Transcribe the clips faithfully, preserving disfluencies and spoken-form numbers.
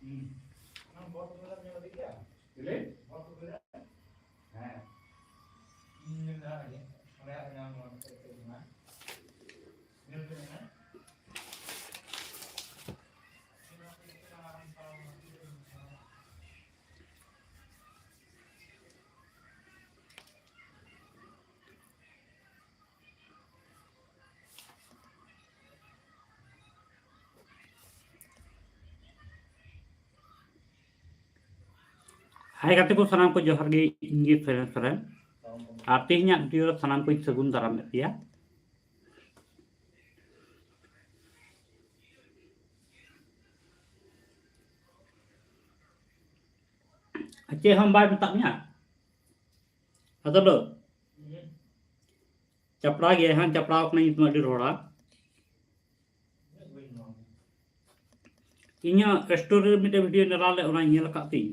ᱦᱩᱸ᱾ ᱚᱱᱟ ᱵᱚᱞ ᱠᱚ ᱧᱮᱞ ᱟᱹᱰᱤ ᱜᱮᱭᱟ᱾ ᱪᱤᱞᱤ? ᱵᱚᱞ ᱠᱚ ᱧᱮᱞ᱾ ᱦᱮᱸ᱾ ᱤᱧ ᱧᱮᱞ ᱫᱟ ᱟᱹᱰᱤ᱾ ᱚᱸᱰᱮ ᱟᱨ ᱧᱟᱢ ᱱᱚᱣᱟ ᱠᱚ ᱧᱮᱞ ᱢᱮ᱾ ᱧᱮᱞ ᱯᱮ ᱢᱮᱱᱟ᱾ ᱦᱟᱭ ᱜᱟᱛᱮ ᱠᱚ, ᱥᱟᱱᱟᱢ ᱠᱚ ᱡᱚᱦᱟᱨ ᱜᱮ, ᱤᱧ ᱜᱮ ᱥᱚᱨᱮᱱ ᱥᱚᱨᱮᱱ᱾ ᱟᱨ ᱛᱮᱦᱮᱧᱟᱜ video ᱨᱮ ᱥᱟᱱᱟᱢ ᱠᱚᱧ ᱥᱟᱹᱜᱩᱱ ᱫᱟᱨᱟᱢᱮᱫ ᱯᱮᱭᱟ᱾ ᱪᱮᱫ ᱦᱚᱸ ᱵᱟᱭ ᱢᱮᱛᱟᱜ ᱢᱮᱭᱟ? ᱟᱫᱚ ᱞᱚ, ᱪᱟᱯᱲᱟ ᱜᱮ ᱦᱟᱸᱜ, ᱪᱟᱯᱲᱟᱣ ᱠᱟᱱᱟ ᱧᱩᱛᱩᱢ ᱟᱹᱰᱤ ᱨᱚᱲᱟ᱾ ᱤᱧᱟᱹᱜ story ᱨᱮ ᱢᱤᱫᱴᱮᱱ video ᱧᱮᱞᱟ ᱞᱮ, ᱚᱱᱟᱧ ᱧᱮᱞ ᱟᱠᱟᱫ ᱛᱤᱧ᱾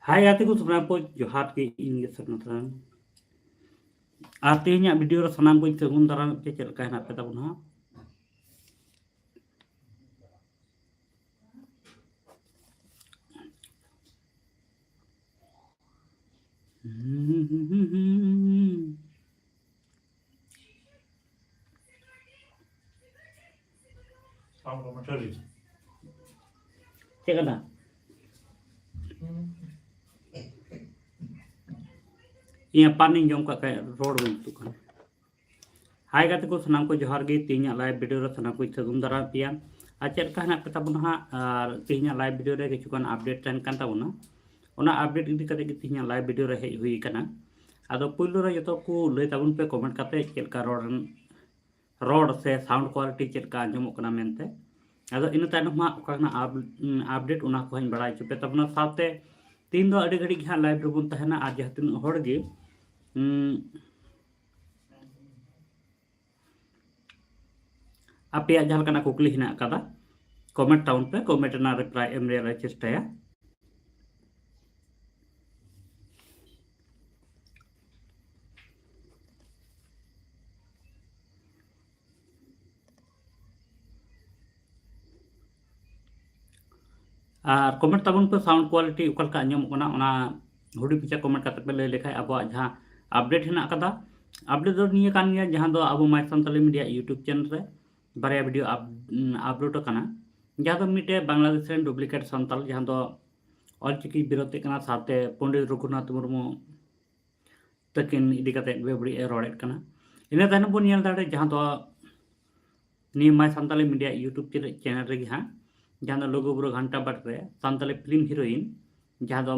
ᱦᱟᱭ ᱜᱟᱛᱮ ᱠᱚ, ᱥᱟᱱᱟᱢ ᱠᱚ ᱡᱚᱦᱟᱨ ᱜᱮ, ᱤᱧ ᱜᱮ ᱥᱟᱨᱱᱟ ᱛᱷᱟᱱ᱾ ᱟᱨ ᱛᱮᱦᱮᱧᱟᱜ video ᱨᱮ ᱥᱟᱱᱟᱢ ᱠᱚᱧ ᱥᱟᱹᱜᱩᱱ ᱫᱟᱨᱟᱢᱮᱫ ᱯᱮ, ᱪᱮᱫ ᱞᱮᱠᱟ ᱦᱮᱱᱟᱜ ᱯᱮ ᱛᱟᱵᱚᱱᱟ ᱦᱟᱸᱜ? ᱪᱮᱫ ᱠᱟᱱᱟ? ᱤᱧᱟᱹᱜ ᱯᱟᱱᱤᱧ ᱡᱚᱢ ᱠᱟᱜ ᱠᱷᱟᱡ ᱨᱚᱲ ᱵᱟᱝ ᱡᱩᱛᱩᱜ ᱠᱟᱱᱟ᱾ ᱦᱟᱭ ᱜᱟᱛᱮ ᱠᱚ, ᱥᱟᱱᱟᱢ ᱠᱚ ᱡᱚᱦᱟᱨ ᱜᱮ᱾ ᱛᱮᱦᱮᱧᱟᱜ live video ᱨᱮ ᱥᱟᱱᱟᱢ ᱠᱚᱧ ᱥᱟᱹᱜᱩᱱ ᱫᱟᱨᱟᱢ ᱯᱮᱭᱟ᱾ ᱟᱨ ᱪᱮᱫ ᱞᱮᱠᱟ ᱦᱮᱱᱟᱜ ᱯᱮ ᱛᱟᱵᱚᱱᱟ ᱦᱟᱸᱜ? ᱟᱨ ᱛᱮᱦᱮᱧᱟᱜ live video ᱨᱮ ᱠᱤᱪᱷᱩ ᱜᱟᱱ update ᱛᱟᱦᱮᱱ ᱠᱟᱱ ᱛᱟᱵᱚᱱᱟ, ᱚᱱᱟ update ᱤᱫᱤ ᱠᱟᱛᱮ ᱜᱮ ᱛᱮᱦᱮᱧᱟᱜ live video ᱨᱮ ᱦᱮᱡ ᱦᱩᱭ ᱟᱠᱟᱱᱟ᱾ ᱟᱫᱚ ᱯᱩᱭᱞᱩ ᱨᱮ ᱡᱚᱛᱚ ᱠᱚ ᱞᱟᱹᱭ ᱛᱟᱵᱚᱱ ᱯᱮ comment ᱠᱟᱛᱮ ᱪᱮᱫ ᱞᱮᱠᱟ ᱨᱚᱲ, ᱨᱚᱲ ᱥᱮ sound quality ᱪᱮᱫ ᱞᱮᱠᱟ ᱟᱸᱡᱚᱢᱚᱜ ᱠᱟᱱᱟ ᱢᱮᱱᱛᱮ᱾ ᱟᱫᱚ ᱤᱱᱟᱹ ᱛᱟᱭᱱᱚᱢ ᱦᱟᱸᱜ ᱚᱠᱟ ᱠᱟᱱᱟ up-, update, ᱚᱱᱟ ᱠᱚᱦᱚᱸᱧ ᱵᱟᱲᱟᱭ ᱦᱚᱪᱚ ᱯᱮ ᱛᱟᱵᱚᱱᱟ᱾ ᱥᱟᱶᱛᱮ ᱛᱤᱦᱤᱧ ᱫᱚ ᱟᱹᱰᱤ ᱜᱷᱟᱹᱲᱤᱡ ᱜᱮ ᱦᱟᱸᱜ live ᱨᱮᱵᱚᱱ ᱛᱟᱦᱮᱱᱟ, ᱟᱨ ᱡᱟᱦᱟᱸ ᱛᱤᱱᱟᱹᱜ ᱦᱚᱲ ᱜᱮ, ᱩᱸ, ᱟᱯᱮᱭᱟᱜ ᱡᱟᱦᱟᱸ ᱞᱮᱠᱟᱱᱟᱜ ᱠᱩᱠᱞᱤ ᱦᱮᱱᱟᱜ ᱟᱠᱟᱫᱟ, ᱠᱚᱢᱮᱱᱴ ᱛᱟᱵᱚᱱ ᱯᱮ, ᱠᱚᱢᱮᱱᱴ ᱨᱮᱱᱟᱜ ᱨᱤᱯᱞᱟᱭ ᱮᱢ ᱨᱮᱭᱟᱜ ᱞᱮ ᱪᱮᱥᱴᱟᱭᱟ᱾ ᱟᱨ ᱠᱚᱢᱮᱱᱴ ᱛᱟᱵᱚᱱ ᱯᱮ, ᱥᱟᱣᱩᱱᱰ ᱠᱳᱣᱟᱞᱤᱴᱤ ᱚᱠᱟ ᱞᱮᱠᱟ ᱟᱸᱡᱚᱢᱚᱜ ᱠᱟᱱᱟ, ᱚᱱᱟ ᱦᱩᱰᱤᱧ ᱢᱟᱪᱷᱟ ᱠᱚᱢᱮᱱᱴ ᱠᱟᱛᱮ ᱯᱮ ᱞᱟᱹᱭ ᱞᱮᱠᱷᱟᱱ ᱟᱵᱚᱣᱟᱜ ᱡᱟᱦᱟᱸ ᱟᱯᱰᱮᱴ ᱦᱮᱱᱟᱜ ᱟᱠᱟᱫᱟ, ᱟᱯᱰᱮᱴ ᱫᱚ ᱱᱤᱭᱟᱹ ᱠᱟᱱ ᱜᱮᱭᱟ, ᱡᱟᱦᱟᱸ ᱫᱚ ᱟᱵᱚ ᱢᱟᱭ ᱥᱟᱱᱛᱟᱞᱤ ᱢᱤᱰᱤᱭᱟ ᱤᱭᱩᱴᱩᱵᱽ ᱪᱮᱱᱮᱞ ᱨᱮ ᱵᱟᱨᱭᱟ ᱵᱷᱤᱰᱤᱭᱳ ᱟᱯ-, ᱩᱢ, ᱟᱯᱞᱳᱰ ᱟᱠᱟᱱᱟ, ᱡᱟᱦᱟᱸ ᱫᱚ ᱢᱤᱫᱴᱮᱡ ᱵᱟᱝᱞᱟᱫᱮᱥ ᱨᱮᱱ ᱰᱩᱯᱞᱤᱠᱮᱴ ᱥᱟᱱᱛᱟᱞ, ᱡᱟᱦᱟᱸ ᱫᱚ ᱚᱞᱪᱤᱠᱤ ᱵᱤᱨᱳᱫᱷ ᱛᱮ ᱠᱟᱱᱟ, ᱥᱟᱶᱛᱮ ᱯᱚᱱᱰᱤᱛ ᱨᱚᱜᱷᱩᱱᱟᱛᱷ ᱢᱩᱨᱢᱩ ᱛᱟᱹᱠᱤᱱ ᱤᱫᱤ ᱠᱟᱛᱮ ᱵᱮᱵᱟᱹᱲᱤᱡ ᱮ ᱨᱚᱲᱮᱫ ᱠᱟᱱᱟ᱾ ᱤᱱᱟᱹ ᱛᱟᱭᱱᱚᱢ ᱵᱚᱱ ᱧᱮᱞ ᱫᱟᱲᱮᱭᱟᱜᱼᱟ, ᱡᱟᱦᱟᱸ ᱫᱚ ᱱᱤᱭᱟᱹ ᱢᱟᱭ ᱥᱟᱱᱛᱟᱞᱤ ᱢᱤᱰᱤᱭᱟ ᱤᱭᱩᱴᱩᱵᱽ ᱪᱮᱱᱮᱞ ᱨᱮᱜᱮ ᱦᱟᱸᱜ, ᱡᱟᱦᱟᱸ ᱫᱚ ᱞᱩᱜᱩᱵᱩᱨᱩ ᱜᱷᱟᱱᱴᱟ ᱵᱟᱲ ᱨᱮ ᱥᱟᱱᱛᱟᱞᱤ ᱯᱷᱤᱞᱢ ᱦᱤᱨᱳᱭᱤᱱ, ᱡᱟᱦᱟᱸ ᱫᱚ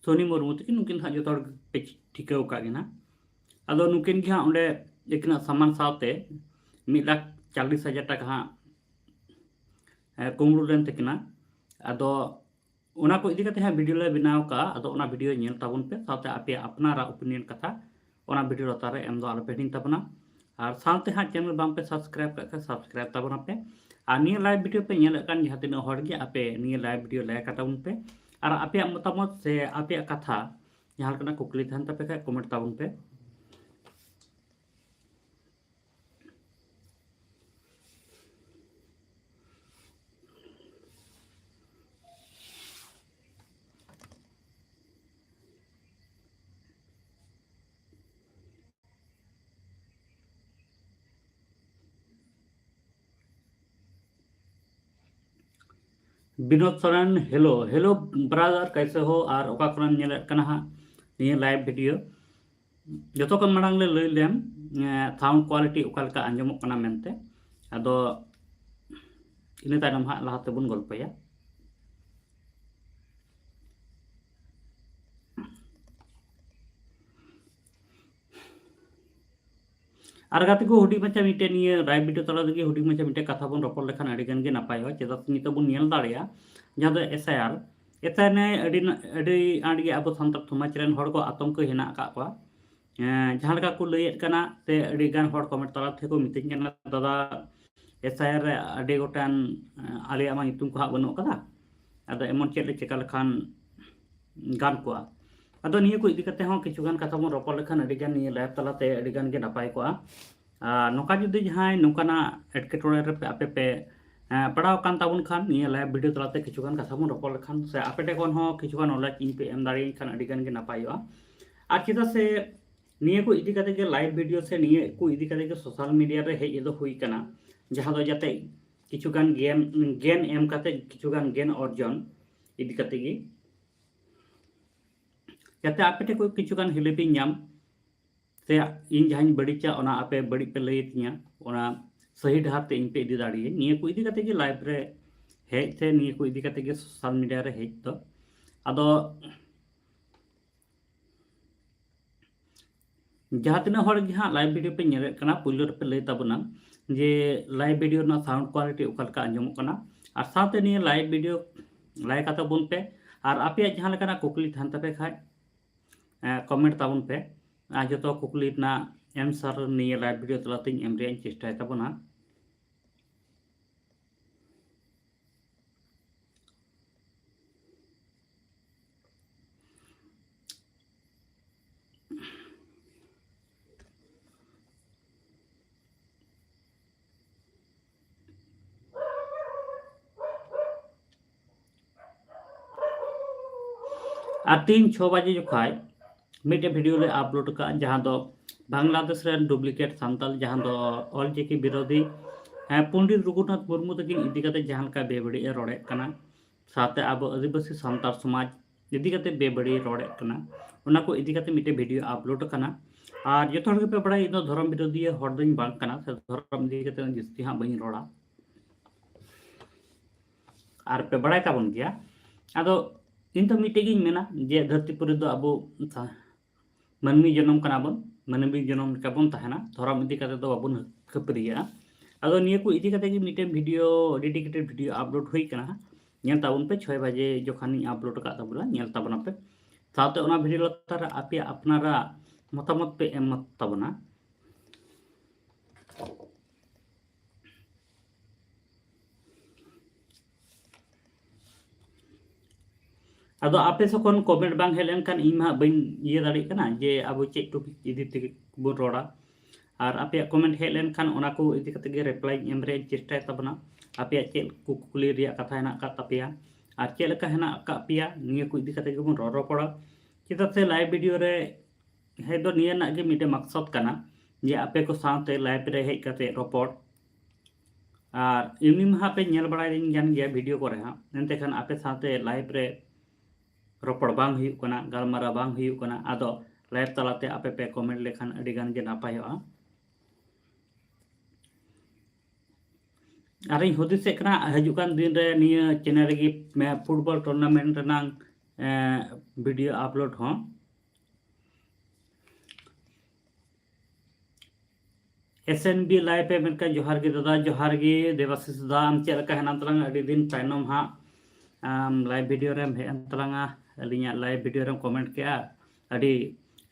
ᱥᱳᱱᱤ ᱢᱩᱨᱢᱩ ᱛᱟᱹᱠᱤᱱ, ᱱᱩᱠᱤᱱ ᱦᱟᱸᱜ ᱡᱚᱛᱚ ᱦᱚᱲ ᱯᱮ ᱴᱷᱤᱠᱟᱹ ᱟᱠᱟᱫ ᱠᱤᱱᱟ᱾ ᱟᱫᱚ ᱱᱩᱠᱤᱱ ᱜᱮ ᱦᱟᱸᱜ ᱚᱸᱰᱮ ᱟᱹᱠᱤᱱᱟᱜ ᱥᱟᱢᱟᱱ ᱥᱟᱶᱛᱮ ᱢᱤᱫ ᱞᱟᱠᱷ ᱪᱟᱞᱞᱤᱥ ᱦᱟᱡᱟᱨ ᱴᱟᱠᱟ ᱦᱟᱸᱜ, ᱮ, ᱠᱩᱢᱵᱽᱲᱩ ᱞᱮᱱ ᱛᱟᱹᱠᱤᱱᱟ᱾ ᱟᱫᱚ ᱚᱱᱟ ᱠᱚ ᱤᱫᱤ ᱠᱟᱛᱮ ᱦᱟᱸᱜ ᱵᱷᱤᱰᱤᱭᱳ ᱞᱮ ᱵᱮᱱᱟᱣ ᱠᱟᱜᱼᱟ᱾ ᱟᱫᱚ ᱚᱱᱟ ᱵᱷᱤᱰᱤᱭᱳ ᱧᱮᱞ ᱛᱟᱵᱚᱱ ᱯᱮ, ᱥᱟᱶᱛᱮ ᱟᱯᱮᱭᱟᱜ ᱟᱯᱱᱟᱨᱟᱜ ᱳᱯᱤᱱᱤᱭᱚᱱ ᱠᱟᱛᱷᱟ ᱚᱱᱟ ᱵᱷᱤᱰᱤᱭᱳ ᱞᱟᱛᱟᱨ ᱨᱮ ᱮᱢ ᱫᱚ ᱟᱞᱚᱯᱮ ᱦᱤᱲᱤᱧ ᱛᱟᱵᱚᱱᱟ᱾ ᱟᱨ ᱥᱟᱶᱛᱮ ᱦᱟᱸᱜ ᱪᱮᱱᱮᱞ ᱵᱟᱝ ᱯᱮ ᱥᱟᱵᱥᱠᱨᱟᱭᱤᱵ ᱠᱟᱜ ᱠᱷᱟᱱ ᱥᱟᱵᱥᱠᱨᱟᱭᱤᱵ ᱛᱟᱵᱚᱱᱟ ᱯᱮ᱾ ᱟᱨ ᱱᱤᱭᱟᱹ ᱞᱟᱭᱤᱵᱷ ᱵᱷᱤᱰᱤᱭᱳ ᱯᱮ ᱧᱮᱞᱮᱫ ᱠᱟᱱ ᱡᱟᱦᱟᱸ ᱛᱤᱱᱟᱹᱜ ᱦᱚᱲ ᱜᱮ, ᱟᱯᱮ ᱱᱤᱭᱟᱹ ᱞᱟᱭᱤᱵᱷ ᱵᱷᱤᱰᱤᱭᱳ ᱞᱟᱭᱤᱠ ᱛᱟᱵᱚᱱ ᱯᱮ᱾ ᱟᱨ ᱟᱯᱮᱭᱟᱜ ᱢᱚᱛᱟᱢᱚᱛ ᱥᱮ ᱟᱯᱮᱭᱟᱜ ᱠᱟᱛᱷᱟ, ᱡᱟᱦᱟᱸ ᱞᱮᱠᱟᱱᱟᱜ ᱠᱩᱠᱞᱤ ᱛᱟᱦᱮᱱ ᱛᱟᱯᱮ ᱠᱷᱟᱱ ᱠᱚᱢᱮᱱᱴ ᱛᱟᱵᱚᱱ ᱯᱮ᱾ Binod Soren, hello, hello brother, ᱠᱟᱭᱥᱮ ᱦᱳ? ᱟᱨ ᱚᱠᱟ ᱠᱷᱚᱱᱮᱢ ᱧᱮᱞᱮᱫ ᱠᱟᱱᱟ ᱦᱟᱸᱜ ᱱᱤᱭᱟᱹ ᱞᱟᱭᱤᱵᱷ ᱵᱷᱤᱰᱤᱭᱳ? ᱡᱚᱛᱚ ᱠᱷᱚᱱ ᱢᱟᱲᱟᱝ ᱞᱮ ᱞᱟᱹᱭ ᱞᱮᱢ, ᱮ, ᱥᱟᱣᱩᱱᱰ ᱠᱳᱣᱟᱞᱤᱴᱤ ᱚᱠᱟ ᱞᱮᱠᱟ ᱟᱸᱡᱚᱢᱚᱜ ᱠᱟᱱᱟ ᱢᱮᱱᱛᱮ᱾ ᱟᱫᱚ ᱤᱱᱟᱹ ᱛᱟᱭᱱᱚᱢ ᱦᱟᱸᱜ ᱞᱟᱦᱟ ᱛᱮᱵᱚᱱ ᱜᱚᱞᱯᱚᱭᱟ᱾ ᱟᱨ ᱜᱟᱛᱮ ᱠᱚ, ᱦᱩᱰᱤᱧ ᱢᱟᱪᱷᱟ ᱢᱤᱫᱴᱮᱱ ᱱᱤᱭᱟᱹ ᱞᱟᱭᱤᱵᱷ ᱵᱷᱤᱰᱤᱭᱳ ᱛᱟᱞᱟ ᱨᱮᱜᱮ ᱦᱩᱰᱤᱧ ᱢᱟᱪᱷᱟ ᱢᱤᱫᱴᱮᱱ ᱠᱟᱛᱷᱟ ᱵᱚᱱ ᱨᱚᱯᱚᱲ ᱞᱮᱠᱷᱟᱱ ᱟᱹᱰᱤ ᱜᱟᱱ ᱜᱮ ᱱᱟᱯᱟᱭᱚᱜᱼᱟ᱾ ᱪᱮᱫᱟᱜ ᱥᱮ ᱱᱤᱛᱚᱜ ᱵᱚᱱ ᱧᱮᱞ ᱫᱟᱲᱮᱭᱟᱜᱼᱟ, ᱡᱟᱦᱟᱸ ᱫᱚ S I R, S I ᱟᱨ ᱱᱤᱭᱮ ᱟᱹᱰᱤ ᱱᱟ-, ᱟᱹᱰᱤ ᱟᱸᱴ ᱜᱮ ᱟᱵᱚ ᱥᱟᱱᱛᱟᱲ ᱥᱚᱢᱟᱡᱽ ᱨᱮᱱ ᱦᱚᱲ ᱠᱚ ᱟᱛᱚᱝᱠᱚ ᱦᱮᱱᱟᱜ ᱟᱠᱟᱫ ᱠᱚᱣᱟ᱾ ᱮᱸ, ᱡᱟᱦᱟᱸ ᱞᱮᱠᱟ ᱠᱚ ᱞᱟᱹᱭᱮᱫ ᱠᱟᱱᱟ, ᱥᱮ ᱟᱹᱰᱤ ᱜᱟᱱ ᱦᱚᱲ comment ᱛᱟᱞᱟ ᱛᱮᱠᱚ ᱢᱤᱛᱟᱹᱧ ᱠᱟᱱᱟ, "ᱫᱟᱫᱟ, S I R ᱨᱮ ᱟᱹᱰᱤ ᱜᱚᱴᱟᱝ, ᱮᱸ, ᱟᱞᱮᱭᱟᱜ ᱢᱟ ᱧᱩᱛᱩᱢ ᱠᱚ ᱦᱟᱸᱜ ᱵᱟᱹᱱᱩᱜ ᱠᱟᱫᱟ, ᱟᱫᱚ ᱮᱢᱚᱱ ᱪᱮᱫ ᱞᱮ ᱪᱮᱠᱟ ᱞᱮᱠᱷᱟᱱ ᱜᱟᱱ ᱠᱚᱜᱼᱟ?" ᱟᱫᱚ ᱱᱤᱭᱟᱹ ᱠᱚ ᱤᱫᱤ ᱠᱟᱛᱮ ᱦᱚᱸ ᱠᱤᱪᱷᱩ ᱜᱟᱱ ᱠᱟᱛᱷᱟ ᱵᱚᱱ ᱨᱚᱯᱚᱲ ᱞᱮᱠᱷᱟᱱ ᱟᱹᱰᱤ ᱜᱟᱱ ᱱᱤᱭᱟᱹ live ᱛᱟᱞᱟᱛᱮ ᱟᱹᱰᱤ ᱜᱟᱱ ᱜᱮ ᱱᱟᱯᱟᱭ ᱠᱚᱜᱼᱟ᱾ ᱟᱨ ᱱᱚᱝᱠᱟ ᱡᱩᱫᱤ ᱡᱟᱦᱟᱸᱭ ᱱᱚᱝᱠᱟᱱᱟᱜ ᱮᱴᱠᱮᱴᱚᱬᱮ ᱨᱮ ᱟᱯᱮ ᱯᱮ, ᱮᱸ, ᱯᱟᱲᱟᱣ ᱟᱠᱟᱱ ᱛᱟᱵᱚᱱ ᱠᱷᱟᱱ, ᱱᱤᱭᱟᱹ live video ᱛᱟᱞᱟᱛᱮ ᱠᱤᱪᱷᱩ ᱜᱟᱱ ᱠᱟᱛᱷᱟ ᱵᱚᱱ ᱨᱚᱯᱚᱲ ᱞᱮᱠᱷᱟᱱ ᱥᱮ ᱟᱯᱮ ᱴᱷᱮᱱ ᱠᱷᱚᱱ ᱦᱚᱸ ᱠᱤᱪᱷᱩ ᱜᱟᱱ knowledge ᱤᱧ ᱯᱮ ᱮᱢ ᱫᱟᱲᱮᱭᱟᱹᱧ ᱠᱷᱟᱱ ᱟᱹᱰᱤ ᱜᱟᱱ ᱜᱮ ᱱᱟᱯᱟᱭᱚᱜᱼᱟ᱾ ᱟᱨ ᱪᱮᱫᱟᱜ ᱥᱮ ᱱᱤᱭᱟᱹ ᱠᱚ ᱤᱫᱤ ᱠᱟᱛᱮ ᱜᱮ live video ᱥᱮ ᱱᱤᱭᱟᱹ ᱠᱚ ᱤᱫᱤ ᱠᱟᱛᱮ ᱜᱮ social media ᱨᱮ ᱦᱮᱡ ᱫᱚ ᱦᱩᱭ ᱠᱟᱱᱟ, ᱡᱟᱦᱟᱸ ᱫᱚ ᱡᱟᱛᱮ ᱠᱤᱪᱷᱩ ᱜᱟᱱ ᱜᱮᱭᱟᱱ, ᱜᱮᱭᱟᱱ ᱮᱢ ᱠᱟᱛᱮ ᱠᱤᱪᱷᱩ ᱜᱟᱱ ᱜᱮᱭᱟᱱ ᱚᱨᱡᱚᱱ ᱤᱫᱤ ᱠᱟᱛᱮ ᱜᱮ, ᱡᱟᱛᱮ ᱟᱯᱮ ᱴᱷᱮᱱ ᱠᱷᱚᱱ ᱠᱤᱪᱷᱩ ᱜᱟᱱ help ᱤᱧ ᱧᱟᱢ, ᱥᱮ ᱤᱧ ᱡᱟᱦᱟᱸᱧ ᱵᱟᱹᱲᱤᱡᱟ ᱚᱱᱟ ᱟᱯᱮ ᱵᱟᱹᱲᱤᱡ ᱯᱮ ᱞᱟᱹᱭ ᱛᱤᱧᱟ, ᱚᱱᱟ ᱥᱟᱹᱦᱤ ᱰᱟᱦᱟᱨ ᱛᱮ ᱤᱧ ᱯᱮ ᱤᱫᱤ ᱫᱟᱲᱮᱭᱟᱹᱧ᱾ ᱱᱤᱭᱟᱹ ᱠᱚ ᱤᱫᱤ ᱠᱟᱛᱮ ᱜᱮ live ᱨᱮ ᱦᱮᱡ ᱥᱮ ᱱᱤᱭᱟᱹ ᱠᱚ ᱤᱫᱤ ᱠᱟᱛᱮ ᱜᱮ social media ᱨᱮ ᱦᱮᱡ ᱫᱚ᱾ ᱟᱫᱚ ᱡᱟᱦᱟᱸ ᱛᱤᱱᱟᱹᱜ ᱦᱚᱲ ᱜᱮ ᱦᱟᱸᱜ live video ᱯᱮ ᱧᱮᱞᱮᱫ ᱠᱟᱱᱟ, ᱯᱳᱭᱞᱳ ᱨᱮᱯᱮ ᱞᱟᱹᱭ ᱛᱟᱵᱚᱱᱟ ᱡᱮ live video ᱨᱮᱱᱟᱜ sound quality ᱚᱠᱟ ᱞᱮᱠᱟ ᱟᱸᱡᱚᱢᱚᱜ ᱠᱟᱱᱟ, ᱟᱨ ᱥᱟᱶᱛᱮ ᱱᱤᱭᱟᱹ live video like ᱠᱟᱛᱟ ᱵᱚᱱ ᱯᱮ, ᱟᱨ ᱟᱯᱮᱭᱟᱜ ᱡᱟᱦᱟᱸ ᱞᱮᱠᱟᱱᱟᱜ ᱠᱩᱠᱞᱤ ᱛᱟᱦᱮᱱ ᱛᱟᱯᱮ ᱠᱷᱟᱡ, ᱮᱸ, comment ᱛᱟᱵᱚᱱ ᱯᱮ, ᱟᱨ ᱡᱚᱛᱚ ᱠᱩᱠᱞᱤ ᱨᱮᱱᱟᱜ answer ᱱᱤᱭᱟᱹ live video ᱛᱟᱞᱟᱛᱮᱧ ᱮᱢ ᱨᱮᱭᱟᱜ ᱤᱧ ᱪᱮᱥᱴᱟᱭ ᱛᱟᱵᱚᱱᱟ᱾ ᱟᱨ ᱛᱤᱦᱤᱧ ᱪᱷᱚ ᱵᱟᱡᱮ ᱡᱚᱠᱷᱟᱡ ᱢᱤᱫᱴᱮᱡ video ᱞᱮ upload ᱟᱠᱟᱫᱼᱟ, ᱡᱟᱦᱟᱸ ᱫᱚ ᱵᱟᱝᱞᱟᱫᱮᱥ ᱨᱮᱱ duplicate ᱥᱟᱱᱛᱟᱞ, ᱡᱟᱦᱟᱸ ᱫᱚ ᱚᱞᱪᱤᱠᱤ ᱵᱤᱨᱳᱫᱷᱤ, ᱦᱮᱸ, ᱯᱚᱱᱰᱤᱛ ᱨᱚᱜᱷᱩᱱᱟᱛᱷ ᱢᱩᱨᱢᱩ ᱛᱟᱹᱠᱤᱱ ᱤᱫᱤ ᱠᱟᱛᱮ ᱡᱟᱦᱟᱸ ᱞᱮᱠᱟ ᱵᱮᱵᱟᱹᱲᱤᱡ ᱮ ᱨᱚᱲᱮᱫ ᱠᱟᱱᱟ, ᱥᱟᱶᱛᱮ ᱟᱵᱚ ᱟᱹᱫᱤᱵᱟᱹᱥᱤ ᱥᱟᱱᱛᱟᱲ ᱥᱚᱢᱟᱡᱽ ᱤᱫᱤ ᱠᱟᱛᱮ ᱵᱮᱵᱟᱹᱲᱤᱡ ᱨᱚᱲᱮᱫ ᱠᱟᱱᱟ, ᱚᱱᱟ ᱠᱚ ᱤᱫᱤ ᱠᱟᱛᱮ ᱢᱤᱫᱴᱮᱡ video upload ᱠᱟᱱᱟ᱾ ᱟᱨ ᱡᱚᱛᱚ ᱦᱚᱲ ᱜᱮᱯᱮ ᱵᱟᱲᱟᱭᱟ, ᱤᱧ ᱫᱚ ᱫᱷᱚᱨᱚᱢ ᱵᱤᱨᱳᱫᱷᱤᱭᱟᱹ ᱦᱚᱲ ᱫᱚᱧ ᱵᱟᱝ ᱠᱟᱱᱟ, ᱥᱮ ᱫᱷᱚᱨᱚᱢ ᱤᱫᱤ ᱠᱟᱛᱮ ᱡᱟᱹᱥᱛᱤ ᱦᱟᱸᱜ ᱵᱟᱹᱧ ᱨᱚᱲᱟ, ᱟᱨ ᱯᱮ ᱵᱟᱲᱟᱭ ᱛᱟᱵᱚᱱ ᱜᱮᱭᱟ᱾ ᱟᱫᱚ ᱤᱧ ᱫᱚ ᱢᱤᱫᱴᱮᱡ ᱜᱤᱧ ᱢᱮᱱᱟ ᱡᱮ ᱫᱷᱟᱹᱨᱛᱤ ᱯᱩᱨᱤ ᱫᱚ ᱟᱵᱚ ᱥᱟ-, ᱢᱟᱹᱱᱢᱤ ᱡᱚᱱᱚᱢ ᱠᱟᱱᱟ ᱵᱚᱱ, ᱢᱟᱹᱱᱢᱤ ᱡᱚᱱᱚᱢ ᱞᱮᱠᱟ ᱵᱚᱱ ᱛᱟᱦᱮᱱᱟ, ᱫᱷᱚᱨᱚᱢ ᱤᱫᱤ ᱠᱟᱛᱮ ᱫᱚ ᱵᱟᱵᱚᱱ ᱠᱷᱟᱹᱯᱟᱹᱨᱤᱭᱟᱜᱼᱟ᱾ ᱟᱫᱚ ᱱᱤᱭᱟᱹ ᱠᱚ ᱤᱫᱤ ᱠᱟᱛᱮ ᱜᱮ ᱢᱤᱫᱴᱮᱱ video, dedicated video upload ᱦᱩᱭ ᱠᱟᱱᱟ, ᱧᱮᱞ ᱛᱟᱵᱚᱱ ᱯᱮ, ᱪᱷᱚᱭ ᱵᱟᱡᱮ ᱡᱚᱠᱷᱚᱱᱤᱧ upload ᱟᱠᱟᱫ ᱛᱟᱵᱚᱱᱟ, ᱧᱮᱞ ᱛᱟᱵᱚᱱᱟ ᱯᱮ᱾ ᱥᱟᱶᱛᱮ ᱚᱱᱟ video ᱞᱟᱛᱟᱨ ᱨᱮ ᱟᱯᱮᱭᱟᱜ ᱟᱯᱱᱟᱨᱟᱜ ᱢᱚᱛᱟᱢᱚᱛ ᱯᱮ ᱮᱢ ᱛᱟᱵᱚᱱᱟ᱾ ᱟᱫᱚ ᱟᱯᱮ ᱥᱮᱫ ᱠᱷᱚᱱ ᱠᱚᱢᱮᱱᱴ ᱵᱟᱝ ᱦᱮᱡ ᱞᱮᱱᱠᱷᱟᱱ ᱤᱧ ᱢᱟ ᱦᱟᱸᱜ ᱵᱟᱹᱧ ᱤᱭᱟᱹ ᱫᱟᱲᱮᱭᱟᱜ ᱠᱟᱱᱟ ᱡᱮ ᱟᱵᱚ ᱪᱮᱫ ᱴᱚᱯᱤᱠ ᱤᱫᱤ ᱛᱮᱜᱮ ᱵᱚᱱ ᱨᱚᱲᱟ᱾ ᱟᱨ ᱟᱯᱮᱭᱟᱜ ᱠᱚᱢᱮᱱᱴ ᱦᱮᱡ ᱞᱮᱱᱠᱷᱟᱱ ᱚᱱᱟ ᱠᱚ ᱤᱫᱤ ᱠᱟᱛᱮ ᱜᱮ ᱨᱤᱯᱞᱟᱭ ᱮᱢ ᱨᱮᱭᱟᱜ ᱤᱧ ᱪᱮᱥᱴᱟᱭ ᱛᱟᱵᱚᱱᱟ᱾ ᱟᱯᱮᱭᱟᱜ ᱪᱮᱫ ᱠᱩᱠᱞᱤ ᱨᱮᱭᱟᱜ ᱠᱟᱛᱷᱟ ᱦᱮᱱᱟᱜ ᱟᱠᱟᱫ ᱛᱟᱯᱮᱭᱟ ᱟᱨ ᱪᱮᱫ ᱞᱮᱠᱟ ᱦᱮᱱᱟᱜ ᱟᱠᱟᱫ ᱯᱮᱭᱟ, ᱱᱤᱭᱟᱹ ᱠᱚ ᱤᱫᱤ ᱠᱟᱛᱮ ᱜᱮᱵᱚᱱ ᱨᱚᱲ ᱨᱚᱯᱚᱲᱟ᱾ ᱪᱮᱫᱟᱜ ᱥᱮ ᱞᱟᱭᱤᱵᱷ ᱵᱷᱤᱰᱤᱭᱳ ᱨᱮ ᱦᱮᱡ ᱫᱚ ᱱᱤᱭᱟᱹ ᱨᱮᱱᱟᱜ ᱜᱮ ᱢᱤᱫᱴᱮᱱ ᱢᱟᱠᱥᱚᱫ ᱠᱟᱱᱟ ᱡᱮ ᱟᱯᱮ ᱠᱚ ᱥᱟᱶᱛᱮ ᱞᱟᱭᱤᱵᱷ ᱨᱮ ᱦᱮᱡ ᱠᱟᱛᱮ ᱨᱚᱯᱚᱲ᱾ ᱟᱨ ᱮᱢᱱᱤ ᱢᱟ ᱦᱟᱸᱜ ᱯᱮ ᱧᱮᱞ ᱵᱟᱲᱟᱭᱤᱧ ᱠᱟᱱ ᱜᱮᱭᱟ ᱵᱷᱤᱰᱤᱭᱳ ᱠᱚᱨᱮ ᱦᱟᱸᱜ, ᱮᱱᱛᱮ ᱠᱷᱟᱱ ᱟᱯᱮ ᱥᱟᱶᱛᱮ ᱞᱟᱭᱤᱵᱷ ᱨᱮ ᱨᱚᱯᱚᱲ ᱵᱟᱝ ᱦᱩᱭᱩᱜ ᱠᱟᱱᱟ, ᱜᱟᱞᱢᱟᱨᱟᱣ ᱵᱟᱝ ᱦᱩᱭᱩᱜ ᱠᱟᱱᱟ᱾ ᱟᱫᱚ ᱞᱟᱭᱤᱵᱷ ᱛᱟᱞᱟᱛᱮ ᱟᱯᱮ ᱯᱮ ᱠᱚᱢᱮᱱᱴ ᱞᱮᱠᱷᱟᱱ ᱟᱹᱰᱤ ᱜᱟᱱ ᱜᱮ ᱱᱟᱯᱟᱭᱚᱜᱼᱟ᱾ ᱟᱨᱤᱧ ᱦᱩᱫᱤᱥᱮᱫ ᱠᱟᱱᱟ ᱦᱤᱡᱩᱜ ᱠᱟᱱ ᱫᱤᱱ ᱨᱮ ᱱᱤᱭᱟᱹ ᱪᱮᱱᱮᱞ ᱨᱮᱜᱮ ᱯᱷᱩᱴᱵᱚᱞ ᱴᱩᱨᱱᱟᱢᱮᱱᱴ ᱨᱮᱱᱟᱝ ᱵᱷᱤᱰᱤᱭᱳ ᱟᱯᱞᱳᱰ ᱦᱚᱸ᱾ ᱮᱥ ᱮᱱ ᱵᱤ ᱞᱟᱭᱤᱵᱷ ᱮ ᱢᱮᱱᱠᱷᱟᱱ ᱡᱚᱦᱟᱨ ᱜᱮ ᱫᱟᱫᱟ, ᱡᱚᱦᱟᱨ ᱜᱮ ᱫᱮᱵᱟᱥᱤᱥ ᱫᱟ, ᱟᱢ ᱪᱮᱫ ᱞᱮᱠᱟ ᱦᱮᱱᱟᱜ ᱛᱟᱞᱟᱝᱟ? ᱟᱹᱰᱤ ᱫᱤᱱ ᱛᱟᱭᱱᱚᱢ ᱦᱟᱸᱜ ᱟᱢ ᱞᱟᱭᱤᱵᱷ ᱵᱷᱤᱰᱤᱭᱳ ᱨᱮᱢ ᱦᱮᱡ ᱮᱱ ᱛᱟᱞᱟᱝᱟ, ᱟᱹᱞᱤᱧᱟᱜ ᱞᱟᱭᱤᱵᱷ ᱵᱷᱤᱰᱤᱭᱳ ᱨᱮᱢ ᱠᱚᱢᱮᱱᱴ ᱠᱮᱜᱼᱟ, ᱟᱹᱰᱤ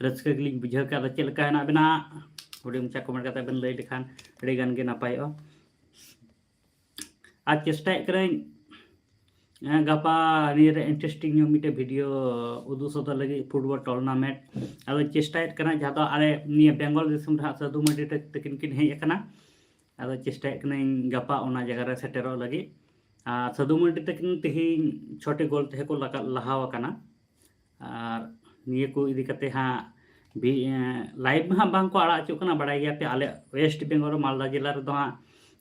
ᱨᱟᱹᱥᱠᱟᱹ ᱜᱮᱞᱤᱧ ᱵᱩᱡᱷᱟᱹᱣ ᱠᱮᱜᱼᱟ᱾ ᱟᱫᱚ ᱪᱮᱫ ᱞᱮᱠᱟ ᱦᱮᱱᱟᱜ ᱵᱮᱱᱟ? ᱦᱩᱰᱤᱧ ᱢᱟᱪᱷᱟ ᱠᱚᱢᱮᱱᱴ ᱠᱟᱛᱮ ᱵᱮᱱ ᱞᱟᱹᱭ ᱞᱮᱠᱷᱟᱱ ᱟᱹᱰᱤ ᱜᱟᱱ ᱜᱮ ᱱᱟᱯᱟᱭᱚᱜᱼᱟ᱾ ᱟᱨ ᱪᱮᱥᱴᱟᱭᱮᱫ ᱠᱟᱹᱱᱟᱹᱧ ᱜᱟᱯᱟ ᱱᱤᱭᱟᱹ ᱨᱮ ᱤᱱᱴᱟᱨᱮᱥᱴᱤᱝ ᱧᱚᱜ ᱢᱤᱫᱴᱮᱱ ᱵᱷᱤᱰᱤᱭᱳ ᱩᱫᱩᱜ ᱥᱚᱫᱚᱨ ᱞᱟᱹᱜᱤᱫ, ᱯᱷᱩᱴᱵᱚᱞ ᱴᱩᱨᱱᱟᱢᱮᱱᱴ᱾ ᱟᱫᱚ ᱪᱮᱥᱴᱟᱭᱮᱫ ᱠᱟᱱᱟ ᱡᱟᱦᱟᱸ ᱫᱚ ᱟᱞᱮ ᱱᱤᱭᱟᱹ ᱵᱮᱝᱜᱚᱞ ᱫᱤᱥᱚᱢ ᱨᱮ ᱦᱟᱸᱜ ᱥᱟᱹᱫᱷᱩ ᱢᱟᱨᱰᱤ ᱛᱟᱹᱠᱤᱱ ᱠᱤᱱ ᱦᱮᱡ ᱟᱠᱟᱱᱟ᱾ ᱟᱫᱚ ᱪᱮᱥᱴᱟᱭᱮᱫ ᱠᱟᱹᱱᱟᱹᱧ ᱜᱟᱯᱟ ᱚᱱᱟ ᱡᱟᱭᱜᱟ ᱨᱮ ᱥᱮᱴᱮᱨᱚᱜ ᱞᱟᱹᱜᱤᱫ᱾ ᱟᱨ ᱥᱟᱹᱫᱷᱩ ᱢᱟᱨᱰᱤ ᱛᱟᱹᱠᱤᱱ ᱛᱮᱦᱮᱧ ᱪᱷᱚᱴᱤ ᱜᱳᱞ ᱛᱮᱦᱮᱸ ᱠᱚ ᱞᱟᱦᱟᱣ ᱟᱠᱟᱱᱟ᱾ ᱟᱨ ᱱᱤᱭᱟᱹ ᱠᱚ ᱤᱫᱤ ᱠᱟᱛᱮ ᱦᱟᱸᱜ ᱵᱷᱤ-, ᱮᱸ, ᱞᱟᱭᱤᱵᱷ ᱢᱟ ᱦᱟᱸᱜ ᱵᱟᱝ ᱠᱚ ᱟᱲᱟᱜ ᱦᱚᱪᱚᱜ ᱠᱟᱱᱟ, ᱵᱟᱲᱟᱭ ᱜᱮᱭᱟ ᱯᱮ ᱟᱞᱮ ᱳᱭᱮᱥᱴ ᱵᱮᱝᱜᱚᱞ ᱢᱟᱞᱫᱟ ᱡᱮᱞᱟ ᱨᱮᱫᱚ ᱦᱟᱸᱜ,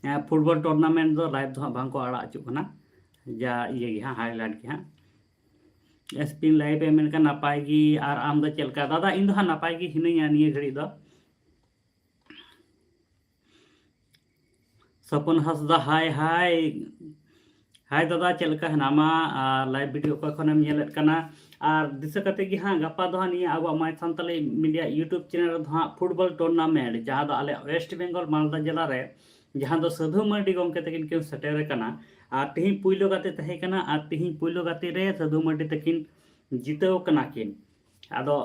ᱮᱸ, ᱯᱷᱩᱴᱵᱚᱞ ᱴᱩᱨᱱᱟᱢᱮᱱᱴ ᱫᱚ ᱞᱟᱭᱤᱵᱷ ᱫᱚ ᱦᱟᱸᱜ ᱵᱟᱝ ᱠᱚ ᱟᱲᱟᱜ ᱦᱚᱪᱚᱜ ᱠᱟᱱᱟ, ᱡᱟ ᱤᱭᱟᱹ ᱜᱮ ᱦᱟᱸᱜ, ᱦᱟᱭᱞᱟᱭᱤᱴ ᱜᱮ ᱦᱟᱸᱜ᱾ ᱮᱥ ᱯᱤ ᱞᱟᱭᱤᱵᱷ ᱮ ᱢᱮᱱᱠᱷᱟᱱ ᱱᱟᱯᱟᱭ ᱜᱮ, ᱟᱨ ᱟᱢ ᱫᱚ ᱪᱮᱫ ᱞᱮᱠᱟ? ᱫᱟᱫᱟ, ᱤᱧ ᱫᱚ ᱦᱟᱸᱜ ᱱᱟᱯᱟᱭ ᱜᱮ ᱦᱤᱱᱟᱹᱧᱟ ᱱᱤᱭᱟᱹ ᱜᱷᱟᱹᱲᱤᱡ ᱫᱚ᱾ ᱥᱚᱯᱚᱱ ᱦᱟᱸᱥᱫᱟ, ᱦᱟᱭ ᱦᱟᱭ᱾ ᱦᱟᱭ ᱫᱟᱫᱟ, ᱪᱮᱫ ᱞᱮᱠᱟ ᱦᱮᱱᱟᱢᱟ? ᱟᱨ ᱞᱟᱭᱤᱵᱷ ᱵᱷᱤᱰᱤᱭᱳ ᱚᱠᱟ ᱠᱷᱚᱱᱮᱢ ᱧᱮᱞᱮᱫ ᱠᱟᱱᱟ? ᱟᱨ ᱫᱤᱥᱟᱹ ᱠᱟᱛᱮ ᱜᱮ ᱦᱟᱸᱜ ᱜᱟᱯᱟ ᱫᱚ ᱦᱟᱸᱜ ᱱᱤᱭᱟᱹ ᱟᱵᱚᱣᱟᱜ My Santali Media YouTube channel ᱨᱮᱫᱚ ᱦᱟᱸᱜ ᱯᱷᱩᱴᱵᱚᱞ ᱴᱩᱨᱱᱟᱢᱮᱱᱴ, ᱡᱟᱦᱟᱸ ᱫᱚ ᱟᱞᱮ ᱳᱭᱮᱥᱴ ᱵᱮᱝᱜᱚᱞ ᱢᱟᱞᱫᱟ ᱡᱮᱞᱟ ᱨᱮ, ᱡᱟᱦᱟᱸ ᱫᱚ ᱥᱟᱹᱫᱷᱩ ᱢᱟᱨᱰᱤ ᱜᱚᱢᱠᱮ ᱛᱟᱹᱠᱤᱱ ᱠᱤᱱ ᱥᱮᱴᱮᱨ ᱟᱠᱟᱱᱟ᱾ ᱟᱨ ᱛᱤᱦᱤᱧ ᱯᱩᱭᱞᱩ ᱜᱟᱛᱮ ᱛᱟᱦᱮᱸ ᱠᱟᱱᱟ, ᱟᱨ ᱛᱤᱦᱤᱧ ᱯᱩᱭᱞᱩ ᱜᱟᱛᱮ ᱨᱮ ᱥᱟᱹᱫᱷᱩ ᱢᱟᱨᱰᱤ ᱛᱟᱹᱠᱤᱱ ᱡᱤᱛᱟᱹᱣ ᱠᱟᱱᱟ ᱠᱤᱱ᱾ ᱟᱫᱚ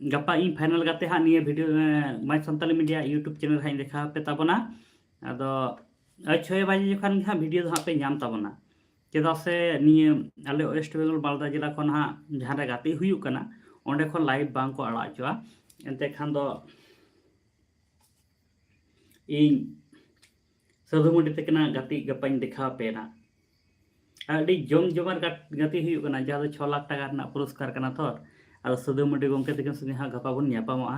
ᱜᱟᱯᱟ ᱤᱧ ᱯᱷᱟᱭᱱᱟᱞ ᱠᱟᱛᱮ ᱦᱟᱸᱜ ᱱᱤᱭᱟᱹ ᱵᱷᱤᱰᱤᱭᱳ ᱢᱟᱭ ᱥᱟᱱᱛᱟᱞᱤ ᱢᱤᱰᱤᱭᱟ ᱤᱭᱩᱴᱩᱵᱽ ᱪᱮᱱᱮᱞ ᱦᱟᱸᱜ ᱤᱧ ᱫᱮᱠᱷᱟᱣ ᱟᱯᱮ ᱛᱟᱵᱚᱱᱟ᱾ ᱟᱫᱚ ᱳᱭ ᱪᱷᱚᱭ ᱵᱟᱡᱮ ᱡᱚᱠᱷᱚᱱ ᱜᱮ ᱦᱟᱸᱜ ᱵᱷᱤᱰᱤᱭᱳ ᱫᱚ ᱦᱟᱸᱜ ᱯᱮ ᱧᱟᱢ ᱛᱟᱵᱚᱱᱟ᱾ ᱪᱮᱫᱟᱜ ᱥᱮ ᱱᱤᱭᱟᱹ ᱟᱞᱮ ᱳᱭᱮᱥᱴ ᱵᱮᱝᱜᱚᱞ ᱢᱟᱞᱫᱟ ᱡᱮᱞᱟ ᱠᱷᱚᱱ ᱦᱟᱸᱜ ᱡᱟᱦᱟᱸ ᱨᱮ ᱜᱟᱛᱮᱜ ᱦᱩᱭᱩᱜ ᱠᱟᱱᱟ, ᱚᱸᱰᱮ ᱠᱷᱚᱱ ᱞᱟᱭᱤᱵᱷ ᱵᱟᱝ ᱠᱚ ᱟᱲᱟᱜ ᱦᱚᱪᱚᱜᱼᱟ᱾ ᱮᱱᱛᱮ ᱠᱷᱟᱱ ᱫᱚ ᱤᱧ ᱥᱟᱹᱫᱷᱩ ᱢᱟᱹᱱᱰᱤ ᱛᱟᱹᱠᱤᱱᱟᱜ ᱜᱟᱛᱮᱜ ᱜᱟᱯᱟᱧ ᱫᱮᱠᱷᱟᱣ ᱟᱯᱮᱭᱟ ᱱᱟᱜ᱾ ᱟᱹᱰᱤ ᱡᱚᱢ ᱡᱚᱢᱟᱨ ᱜᱟᱛ-, ᱜᱟᱛᱮᱜ ᱦᱩᱭᱩᱜ ᱠᱟᱱᱟ, ᱡᱟᱦᱟᱸ ᱫᱚ ᱪᱷᱚ ᱞᱟᱠᱷ ᱴᱟᱠᱟ ᱨᱮᱱᱟᱜ ᱯᱩᱨᱚᱥᱠᱟᱨ ᱠᱟᱱᱟ ᱛᱚ᱾ ᱟᱫᱚ ᱥᱟᱹᱫᱷᱩ ᱢᱟᱹᱱᱰᱤ ᱜᱚᱢᱠᱮ ᱛᱟᱹᱠᱤᱱ ᱥᱚᱸᱜᱮ ᱦᱟᱸᱜ ᱜᱟᱯᱟ ᱵᱚᱱ ᱧᱟᱯᱟᱢᱚᱜᱼᱟ᱾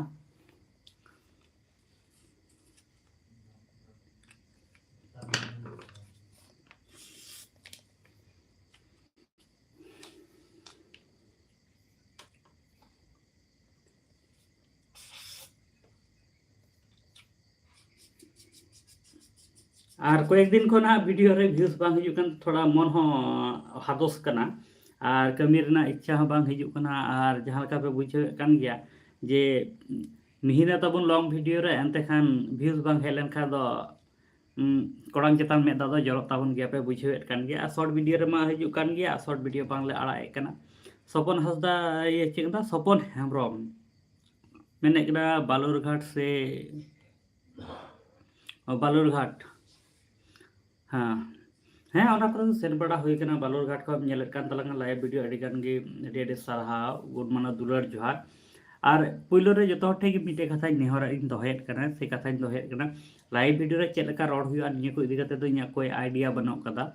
ᱟᱨ ᱠᱚᱭᱮᱠ ᱫᱤᱱ ᱠᱷᱚᱱ ᱦᱟᱸᱜ ᱵᱷᱤᱰᱤᱭᱳ ᱨᱮ ᱵᱷᱤᱭᱩᱥ ᱵᱟᱝ ᱦᱤᱡᱩᱜ ᱠᱟᱱ, ᱛᱷᱚᱲᱟ ᱢᱚᱱ ᱦᱚᱸ ᱦᱟᱫᱚᱥ ᱠᱟᱱᱟ, ᱟᱨ ᱠᱟᱹᱢᱤ ᱨᱮᱱᱟᱜ ᱤᱪᱪᱷᱟ ᱦᱚᱸ ᱵᱟᱝ ᱦᱤᱡᱩᱜ ᱠᱟᱱᱟ᱾ ᱟᱨ ᱡᱟᱦᱟᱸ ᱞᱮᱠᱟ ᱯᱮ ᱵᱩᱡᱷᱟᱹᱣᱮᱫ ᱠᱟᱱ ᱜᱮᱭᱟ ᱡᱮ ᱢᱤᱦᱤᱱᱟ ᱛᱟᱵᱚᱱ ᱞᱚᱝ ᱵᱷᱤᱰᱤᱭᱳ ᱨᱮ, ᱮᱱᱛᱮ ᱠᱷᱟᱱ ᱵᱷᱤᱭᱩᱥ ᱵᱟᱝ ᱦᱮᱡ ᱞᱮᱱᱠᱷᱟᱱ ᱫᱚ, ᱩᱸ, ᱠᱚᱲᱟᱢ ᱪᱮᱛᱟᱱ ᱢᱮᱫ ᱫᱟᱜ ᱫᱚ ᱡᱚᱨᱚᱜ ᱛᱟᱵᱚᱱ ᱜᱮᱭᱟ, ᱯᱮ ᱵᱩᱡᱷᱟᱹᱣᱮᱫ ᱠᱟᱱ ᱜᱮᱭᱟ᱾ ᱟᱨ ᱥᱚᱨᱴ ᱵᱷᱤᱰᱤᱭᱳ ᱨᱮᱢᱟ ᱦᱤᱡᱩᱜ ᱠᱟᱱ ᱜᱮᱭᱟ, ᱟᱨ ᱥᱚᱨᱴ ᱵᱷᱤᱰᱤᱭᱳ ᱵᱟᱝᱞᱮ ᱟᱲᱟᱜ ᱮᱫ ᱠᱟᱱᱟ᱾ ᱥᱚᱯᱚᱱ ᱦᱟᱸᱥᱫᱟ, ᱤᱭᱟᱹ, ᱪᱮᱫ ᱠᱟᱱᱟ, ᱥᱚᱯᱚᱱ ᱦᱮᱢᱵᱨᱚᱢ ᱢᱮᱱᱮᱫ ᱠᱟᱱᱟ ᱵᱟᱞᱩᱨᱜᱷᱟᱴ ᱥᱮ, ᱚ, ᱵᱟᱞᱩᱨᱜᱷᱟᱴ᱾ ᱦᱮᱸ, ᱦᱮᱸ, ᱚᱱᱟ ᱠᱚᱨᱮ ᱫᱚ ᱥᱮᱱ ᱵᱟᱲᱟ ᱦᱩᱭ ᱠᱟᱱᱟ᱾ ᱵᱟᱞᱩᱨᱜᱷᱟᱴ ᱠᱷᱚᱱ ᱧᱮᱞᱮᱫ ᱠᱟᱱ ᱛᱟᱞᱟᱝᱟ ᱞᱟᱭᱤᱵᱷ ᱵᱷᱤᱰᱤᱭᱳ, ᱟᱹᱰᱤ ᱜᱟᱱ ᱜᱮ, ᱟᱹᱰᱤ ᱟᱹᱰᱤ ᱥᱟᱨᱦᱟᱣ, ᱜᱩᱰ ᱢᱟᱱᱟ, ᱫᱩᱞᱟᱹᱲ, ᱡᱚᱦᱟᱨ᱾ ᱟᱨ ᱯᱳᱭᱞᱳ ᱨᱮ ᱡᱚᱛᱚ ᱦᱚᱲ ᱴᱷᱮᱱ ᱜᱮ ᱢᱤᱫᱴᱮᱡ ᱠᱟᱛᱷᱟᱧ ᱱᱮᱦᱚᱨᱟᱜ ᱤᱧ ᱫᱚᱦᱚᱭᱮᱫ ᱠᱟᱱᱟ, ᱥᱮ ᱠᱟᱛᱷᱟᱧ ᱫᱚᱦᱚᱭᱮᱫ ᱠᱟᱱᱟ, ᱞᱟᱭᱤᱵᱷ ᱵᱷᱤᱰᱤᱭᱳ ᱨᱮ ᱪᱮᱫ ᱞᱮᱠᱟ ᱨᱚᱲ ᱦᱩᱭᱩᱜᱼᱟ, ᱱᱤᱭᱟᱹ ᱠᱚ ᱤᱫᱤ ᱠᱟᱛᱮ ᱫᱚ ᱤᱧᱟᱹᱜ ᱠᱚᱭ ᱟᱭᱰᱤᱭᱟ ᱵᱟᱹᱱᱩᱜ ᱠᱟᱫᱟ᱾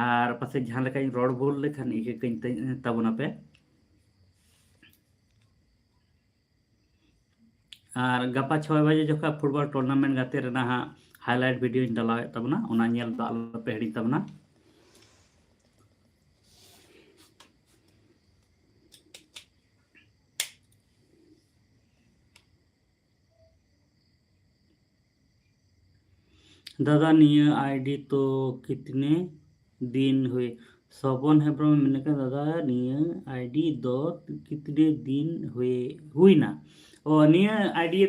ᱟᱨ ᱯᱟᱥᱮᱡ ᱡᱟᱦᱟᱸ ᱞᱮᱠᱟᱧ ᱨᱚᱲ ᱵᱷᱩᱞ ᱞᱮᱠᱷᱟᱱ ᱤᱠᱟᱹ ᱠᱟᱹᱧ ᱛᱟᱵᱚᱱᱟᱯᱮ᱾ ᱟᱨ ᱜᱟᱯᱟ ᱪᱷᱚᱭ ᱵᱟᱡᱮ ᱡᱚᱠᱷᱚᱱ ᱯᱷᱩᱴᱵᱚᱞ ᱴᱩᱨᱱᱟᱢᱮᱱᱴ ᱜᱟᱛᱮ ᱨᱮᱱᱟᱜ ᱦᱟᱸᱜ ᱦᱟᱭᱞᱟᱭᱤᱴ ᱵᱷᱤᱰᱤᱭᱳᱧ ᱰᱟᱞᱟᱣᱮᱫ ᱛᱟᱵᱚᱱᱟ, ᱚᱱᱟ ᱧᱮᱞ ᱫᱚ ᱟᱞᱚᱯᱮ ᱦᱤᱲᱤᱧ ᱛᱟᱵᱚᱱᱟ᱾ दादा, निया आईडी तो कितने दिन हुए? ᱥᱚᱵᱚᱱ ᱦᱮᱢᱵᱨᱚᱢ ᱢᱮᱱ ᱠᱟᱫᱟ, ᱫᱟᱫᱟ, ᱱᱤᱭᱟᱹ ᱟᱭᱰᱤ ᱫᱚ ᱠᱤᱛᱱᱮ ᱫᱤᱱ ᱦᱩᱭ, ᱦᱩᱭᱱᱟ? ᱚ, ᱱᱤᱭᱟᱹ ᱟᱭᱰᱤ,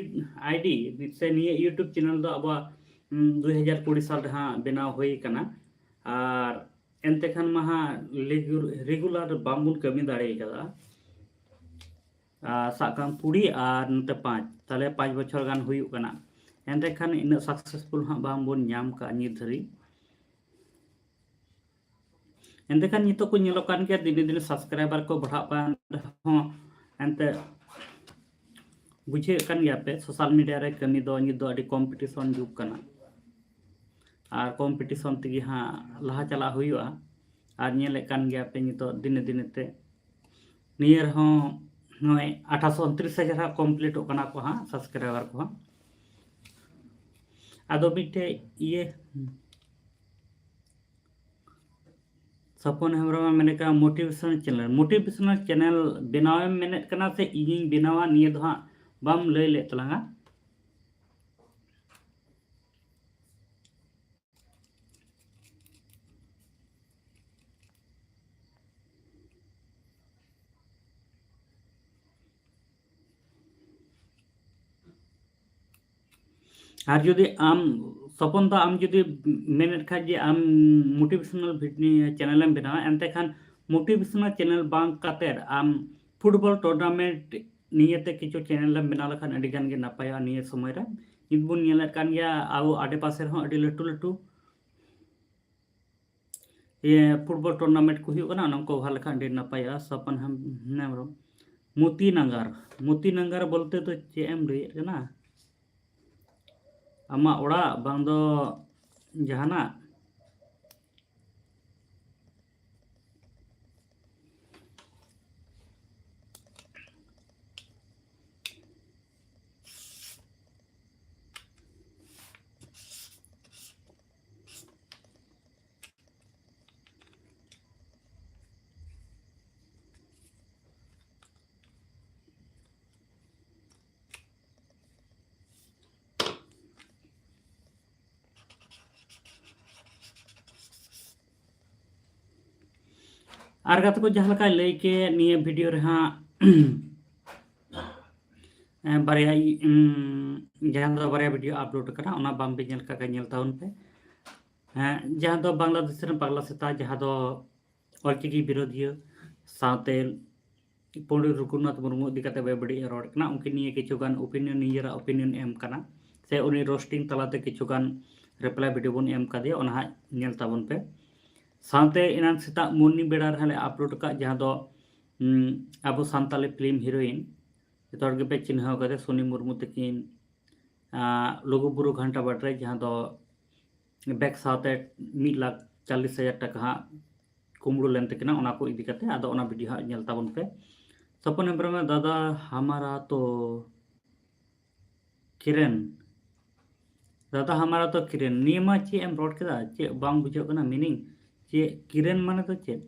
ᱟᱭᱰᱤ ᱥᱮ ᱱᱤᱭᱟᱹ YouTube ᱪᱮᱱᱮᱞ ᱫᱚ ᱟᱵᱚᱣᱟᱜ, ᱩᱢ, ᱫᱩᱭ ᱦᱟᱡᱟᱨ ᱠᱩᱲᱤ ᱥᱟᱞ ᱨᱮ ᱦᱟᱸᱜ ᱵᱮᱱᱟᱣ ᱦᱩᱭ ᱠᱟᱱᱟ᱾ ᱟᱨ ᱮᱱᱛᱮ ᱠᱷᱟᱱ ᱢᱟ ᱦᱟᱸᱜ ᱞᱤᱜᱩ-, ᱨᱮᱜᱩᱞᱟᱨ ᱵᱟᱝᱵᱚᱱ ᱠᱟᱹᱢᱤ ᱫᱟᱲᱮ ᱠᱟᱫᱟ᱾ ᱟᱨ ᱥᱟᱵ ᱠᱟᱜ ᱢᱮ ᱠᱩᱲᱤ ᱟᱨ ᱱᱚᱛᱮ ᱯᱟᱸᱪ, ᱛᱟᱦᱞᱮ ᱯᱟᱸᱪ ᱵᱚᱪᱷᱚᱨ ᱜᱟᱱ ᱦᱩᱭᱩᱜ ᱠᱟᱱᱟ᱾ ᱮᱱᱛᱮ ᱠᱷᱟᱱ ᱤᱱᱟᱹᱜ ᱥᱟᱠᱥᱮᱥᱯᱷᱩᱞ ᱦᱟᱸᱜ ᱵᱟᱝ ᱵᱚᱱ ᱧᱟᱢ ᱠᱟᱜᱼᱟ ᱱᱤᱛ ᱫᱷᱟᱹᱨᱤᱡ᱾ ᱮᱱᱛᱮ ᱠᱷᱟᱱ ᱱᱤᱛᱚᱜ ᱠᱚ ᱧᱮᱞᱚᱜ ᱠᱟᱱ ᱜᱮᱭᱟ, ᱫᱤᱱᱮ ᱫᱤᱱᱮ ᱥᱟᱵᱥᱠᱨᱟᱭᱵᱟᱨ ᱠᱚ ᱵᱟᱲᱦᱟᱜ ᱠᱟᱱ ᱨᱮᱦᱚᱸ, ᱮᱱᱛᱮ ᱵᱩᱡᱷᱟᱹᱣᱮᱫ ᱠᱟᱱ ᱜᱮᱭᱟ ᱯᱮ, ᱥᱳᱥᱟᱞ ᱢᱤᱰᱤᱭᱟ ᱨᱮ ᱠᱟᱹᱢᱤ ᱫᱚ ᱱᱤᱛ ᱫᱚ ᱟᱹᱰᱤ ᱠᱚᱢᱯᱤᱴᱤᱥᱚᱱ ᱡᱩᱜᱽ ᱠᱟᱱᱟ᱾ ᱟᱨ ᱠᱚᱢᱯᱤᱴᱤᱥᱚᱱ ᱛᱮᱜᱮ ᱦᱟᱸᱜ ᱞᱟᱦᱟ ᱪᱟᱞᱟᱜ ᱦᱩᱭᱩᱜᱼᱟ᱾ ᱟᱨ ᱧᱮᱞᱮᱫ ᱠᱟᱱ ᱜᱮᱭᱟ ᱯᱮ ᱱᱤᱛᱚᱜ ᱫᱤᱱᱮ ᱫᱤᱱᱮ ᱛᱮ ᱱᱤᱭᱟᱹ ᱨᱮᱦᱚᱸ ᱱᱚᱜᱼᱚᱭ ᱟᱴᱷᱟᱥ ᱩᱱᱛᱨᱤᱥ ᱦᱟᱡᱟᱨ ᱦᱟᱸᱜ ᱠᱚᱢᱯᱞᱤᱴᱚᱜ ᱠᱟᱱᱟ ᱠᱚ ᱦᱟᱸᱜ ᱥᱟᱵᱥᱠᱨᱟᱭᱵᱟᱨ ᱠᱚ ᱦᱟᱸᱜ᱾ ᱟᱫᱚ ᱢᱤᱫᱴᱮᱡ ᱤᱭᱟᱹ ᱥᱚᱯᱚᱱ ᱦᱮᱢᱵᱨᱚᱢ ᱮ ᱢᱮᱱᱮᱫ ᱠᱟᱱᱟ ᱢᱳᱴᱤᱵᱷᱮᱥᱚᱱᱟᱞ ᱪᱮᱱᱮᱞ, ᱢᱳᱴᱤᱵᱷᱮᱥᱚᱱᱟᱞ ᱪᱮᱱᱮᱞ ᱵᱮᱱᱟᱣᱮᱢ ᱢᱮᱱᱮᱫ ᱠᱟᱱᱟ ᱥᱮ ᱤᱧᱤᱧ ᱵᱮᱱᱟᱣᱟ, ᱱᱤᱭᱟᱹ ᱫᱚ ᱦᱟᱸᱜ ᱵᱟᱢ ᱞᱟᱹᱭ ᱞᱮᱫ ᱛᱟᱞᱟᱝᱟ᱾ ᱟᱨ ᱡᱩᱫᱤ ᱟᱢ, ᱥᱚᱯᱚᱱ ᱫᱟ, ᱟᱢ ᱡᱩᱫᱤ ᱢᱮᱱᱮᱫ ᱠᱷᱟᱡ ᱡᱮ ᱟᱢ ᱢᱳᱴᱤᱵᱷᱮᱥᱚᱱᱟᱞ ᱪᱮᱱᱮᱞ ᱮᱢ ᱵᱮᱱᱟᱣᱟ, ᱮᱱᱛᱮ ᱠᱷᱟᱱ ᱢᱳᱴᱤᱵᱷᱮᱥᱚᱱᱟᱞ ᱪᱮᱱᱮᱞ ᱵᱟᱝ ᱠᱟᱛᱮᱫ ᱟᱢ ᱯᱷᱩᱴᱵᱚᱞ ᱴᱩᱨᱱᱟᱢᱮᱱᱴ ᱱᱤᱭᱮᱛᱮ ᱠᱤᱪᱷᱩ ᱪᱮᱱᱮᱞ ᱮᱢ ᱵᱮᱱᱟᱣ ᱞᱮᱠᱷᱟᱱ ᱟᱹᱰᱤ ᱜᱟᱱ ᱜᱮ ᱱᱟᱯᱟᱭᱚᱜᱼᱟ᱾ ᱱᱤᱭᱟᱹ ᱥᱚᱢᱚᱭ ᱨᱮ ᱱᱤᱛ ᱵᱚᱱ ᱧᱮᱞᱮᱫ ᱠᱟᱱ ᱜᱮᱭᱟ, ᱟᱵᱚ ᱟᱰᱮᱯᱟᱥᱮ ᱨᱮᱦᱚᱸ ᱟᱹᱰᱤ ᱞᱟᱹᱴᱩ ᱞᱟᱹᱴᱩ ᱤᱭᱟᱹ ᱯᱷᱩᱴᱵᱚᱞ ᱴᱩᱨᱱᱟᱢᱮᱱᱴ ᱠᱚ ᱦᱩᱭᱩᱜ ᱠᱟᱱᱟ, ᱚᱱᱟ ᱠᱚ ᱚᱵᱷᱟᱨ ᱞᱮᱠᱷᱟᱱ ᱟᱹᱰᱤ ᱱᱟᱯᱟᱭᱚᱜᱼᱟ᱾ ᱥᱚᱯᱚᱱ ᱦᱮᱢ-, ᱦᱮᱢᱵᱨᱚᱢ, ᱢᱚᱛᱤ ᱱᱟᱜᱟᱨ, ᱢᱚᱛᱤ ᱱᱟᱜᱟᱨ ᱵᱚᱞᱛᱮ ᱫᱚ ᱪᱮᱫ ᱮᱢ ᱞᱟᱹᱭᱮᱫ ᱠᱟᱱᱟ? ᱟᱢᱟᱜ ᱚᱲᱟᱜ ᱵᱟᱝ ᱫᱚ ᱡᱟᱦᱟᱱᱟᱜ? ᱟᱨ ᱜᱟᱛᱮ ᱠᱚ, ᱡᱟᱦᱟᱸ ᱞᱮᱠᱟᱭ ᱞᱟᱹᱭ ᱠᱮᱫ, ᱱᱤᱭᱟᱹ ᱵᱷᱤᱰᱤᱭᱳ ᱨᱮ ᱦᱟᱸᱜ, ᱮᱸ, ᱵᱟᱨᱭᱟ, ᱩᱸ, ᱡᱟᱦᱟᱸ ᱫᱚ ᱵᱟᱨᱭᱟ ᱵᱷᱤᱰᱤᱭᱳ ᱟᱯᱞᱳᱰ ᱠᱟᱱᱟ, ᱚᱱᱟ ᱵᱟᱝ ᱯᱮ ᱧᱮᱞ ᱠᱟᱜ ᱠᱷᱟᱡ ᱧᱮᱞ ᱛᱟᱵᱚᱱ ᱯᱮ᱾ ᱦᱮᱸ, ᱡᱟᱦᱟᱸ ᱫᱚ ᱵᱟᱝᱞᱟᱫᱮᱥ ᱨᱮᱱ ᱯᱟᱜᱽᱞᱟ ᱥᱮᱛᱟ, ᱡᱟᱦᱟᱸ ᱫᱚ ᱚᱞᱪᱤᱠᱤ ᱵᱤᱨᱳᱫᱷᱤᱭᱟᱹ ᱥᱟᱶᱛᱮ ᱯᱚᱱᱰᱤᱛ ᱨᱚᱜᱷᱩᱱᱟᱛᱷ ᱢᱩᱨᱢᱩ ᱤᱫᱤ ᱠᱟᱛᱮ ᱵᱮᱵᱟᱹᱲᱤᱡ ᱮ ᱨᱚᱲ ᱠᱟᱱᱟ, ᱩᱱᱠᱤᱱ ᱱᱤᱭᱮ ᱠᱤᱪᱷᱩ ᱜᱟᱱ ᱚᱯᱤᱱᱤᱭᱚᱱ, ᱱᱤᱡᱮᱨᱟᱜ ᱚᱯᱤᱱᱤᱭᱚᱱ ᱮᱢ ᱠᱟᱱᱟ, ᱥᱮ ᱩᱱᱤ ᱨᱳᱥᱴᱤᱝ ᱛᱟᱞᱟᱛᱮ ᱠᱤᱪᱷᱩ ᱜᱟᱱ ᱨᱤᱯᱞᱟᱭ ᱵᱷᱤᱰᱤᱭᱳ ᱵᱚᱱ ᱮᱢ ᱠᱟᱫᱮᱭᱟ, ᱚᱱᱟ ᱦᱟᱸᱜ ᱧᱮᱞ ᱛᱟᱵᱚᱱ ᱯᱮ᱾ ᱥᱟᱶᱛᱮ ᱮᱱᱟᱱ ᱥᱮᱛᱟᱜ ᱢᱚᱨᱱᱤᱝ ᱵᱮᱲᱟ ᱨᱮᱦᱟᱸᱜ ᱞᱮ ᱟᱯᱞᱳᱰ ᱟᱠᱟᱫ, ᱡᱟᱦᱟᱸ ᱫᱚ ᱩᱸ, ᱟᱵᱚ ᱥᱟᱱᱛᱟᱞᱤ ᱯᱷᱤᱞᱢ ᱦᱤᱨᱳᱭᱤᱱ ᱡᱚᱛᱚ ᱦᱚᱲ ᱜᱮᱯᱮ ᱪᱤᱱᱦᱟᱹᱣ ᱠᱟᱫᱮ, ᱥᱳᱱᱤ ᱢᱩᱨᱢᱩ ᱛᱟᱹᱠᱤᱱ, ᱟᱸ, ᱞᱩᱜᱩ ᱵᱩᱨᱩ ᱜᱷᱟᱱᱴᱟ ᱵᱟᱲᱮ ᱨᱮ, ᱡᱟᱦᱟᱸ ᱫᱚ ᱵᱮᱜᱽ ᱥᱟᱶᱛᱮ ᱢᱤᱫ ᱞᱟᱠᱷ ᱪᱟᱞᱞᱤᱥ ᱦᱟᱡᱟᱨ ᱴᱟᱠᱟ ᱦᱟᱸᱜ ᱠᱩᱢᱵᱽᱲᱩ ᱞᱮᱱ ᱛᱟᱹᱠᱤᱱᱟ, ᱚᱱᱟ ᱠᱚ ᱤᱫᱤ ᱠᱟᱛᱮ᱾ ᱟᱫᱚ ᱚᱱᱟ ᱵᱷᱤᱰᱤᱭᱳ ᱦᱟᱸᱜ ᱧᱮᱞ ᱛᱟᱵᱚᱱ ᱯᱮ᱾ ᱥᱚᱯᱚᱱ ᱦᱮᱢᱵᱨᱚᱢ, ᱫᱟᱫᱟ ᱦᱟᱢᱟᱨᱟ ᱛᱚ ᱠᱤᱨᱮᱱ, ᱫᱟᱫᱟ ᱦᱟᱢᱟᱨᱟ ᱛᱚ ᱠᱤᱨᱮᱱ, ᱱᱤᱭᱟᱹ ᱢᱟ ᱪᱮᱫ ᱮᱢ ᱨᱚᱲ ᱠᱮᱫᱟ? ᱪᱮᱫ ᱵᱟᱝ ᱵᱩᱡᱷᱟᱹᱜ ᱠᱟᱱᱟ ᱢᱤᱱᱤᱝ? ᱪᱮᱫ ᱠᱤᱨᱮᱱ ᱢᱟᱱᱮ ᱫᱚ ᱪᱮᱫ?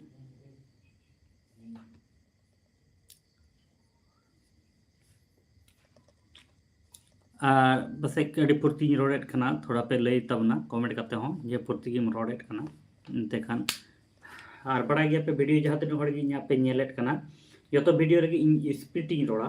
ᱟᱨ ᱯᱟᱥᱮᱡ ᱟᱹᱰᱤ ᱯᱷᱩᱨᱛᱤᱧ ᱨᱚᱲᱮᱫ ᱠᱟᱱᱟ, ᱛᱷᱚᱲᱟ ᱯᱮ ᱞᱟᱹᱭ ᱛᱟᱵᱚᱱᱟ ᱠᱚᱢᱮᱱᱴ ᱠᱟᱛᱮ ᱦᱚᱸ ᱡᱮ ᱯᱷᱩᱨᱛᱤ ᱜᱮᱢ ᱨᱚᱲᱮᱫ ᱠᱟᱱᱟ᱾ ᱮᱱᱛᱮ ᱠᱷᱟᱱ ᱟᱨ ᱵᱟᱲᱟᱭ ᱜᱮᱭᱟᱯᱮ, ᱵᱷᱤᱰᱤᱭᱳ ᱡᱟᱦᱟᱸ ᱛᱤᱱᱟᱹᱜ ᱦᱚᱲ ᱜᱮ ᱤᱧᱟᱹᱜ ᱯᱮ ᱧᱮᱞᱮᱫ ᱠᱟᱱᱟ, ᱡᱚᱛᱚ ᱵᱷᱤᱰᱤᱭᱳ ᱨᱮᱜᱮ ᱤᱧ ᱥᱯᱤᱰ ᱤᱧ ᱨᱚᱲᱟ᱾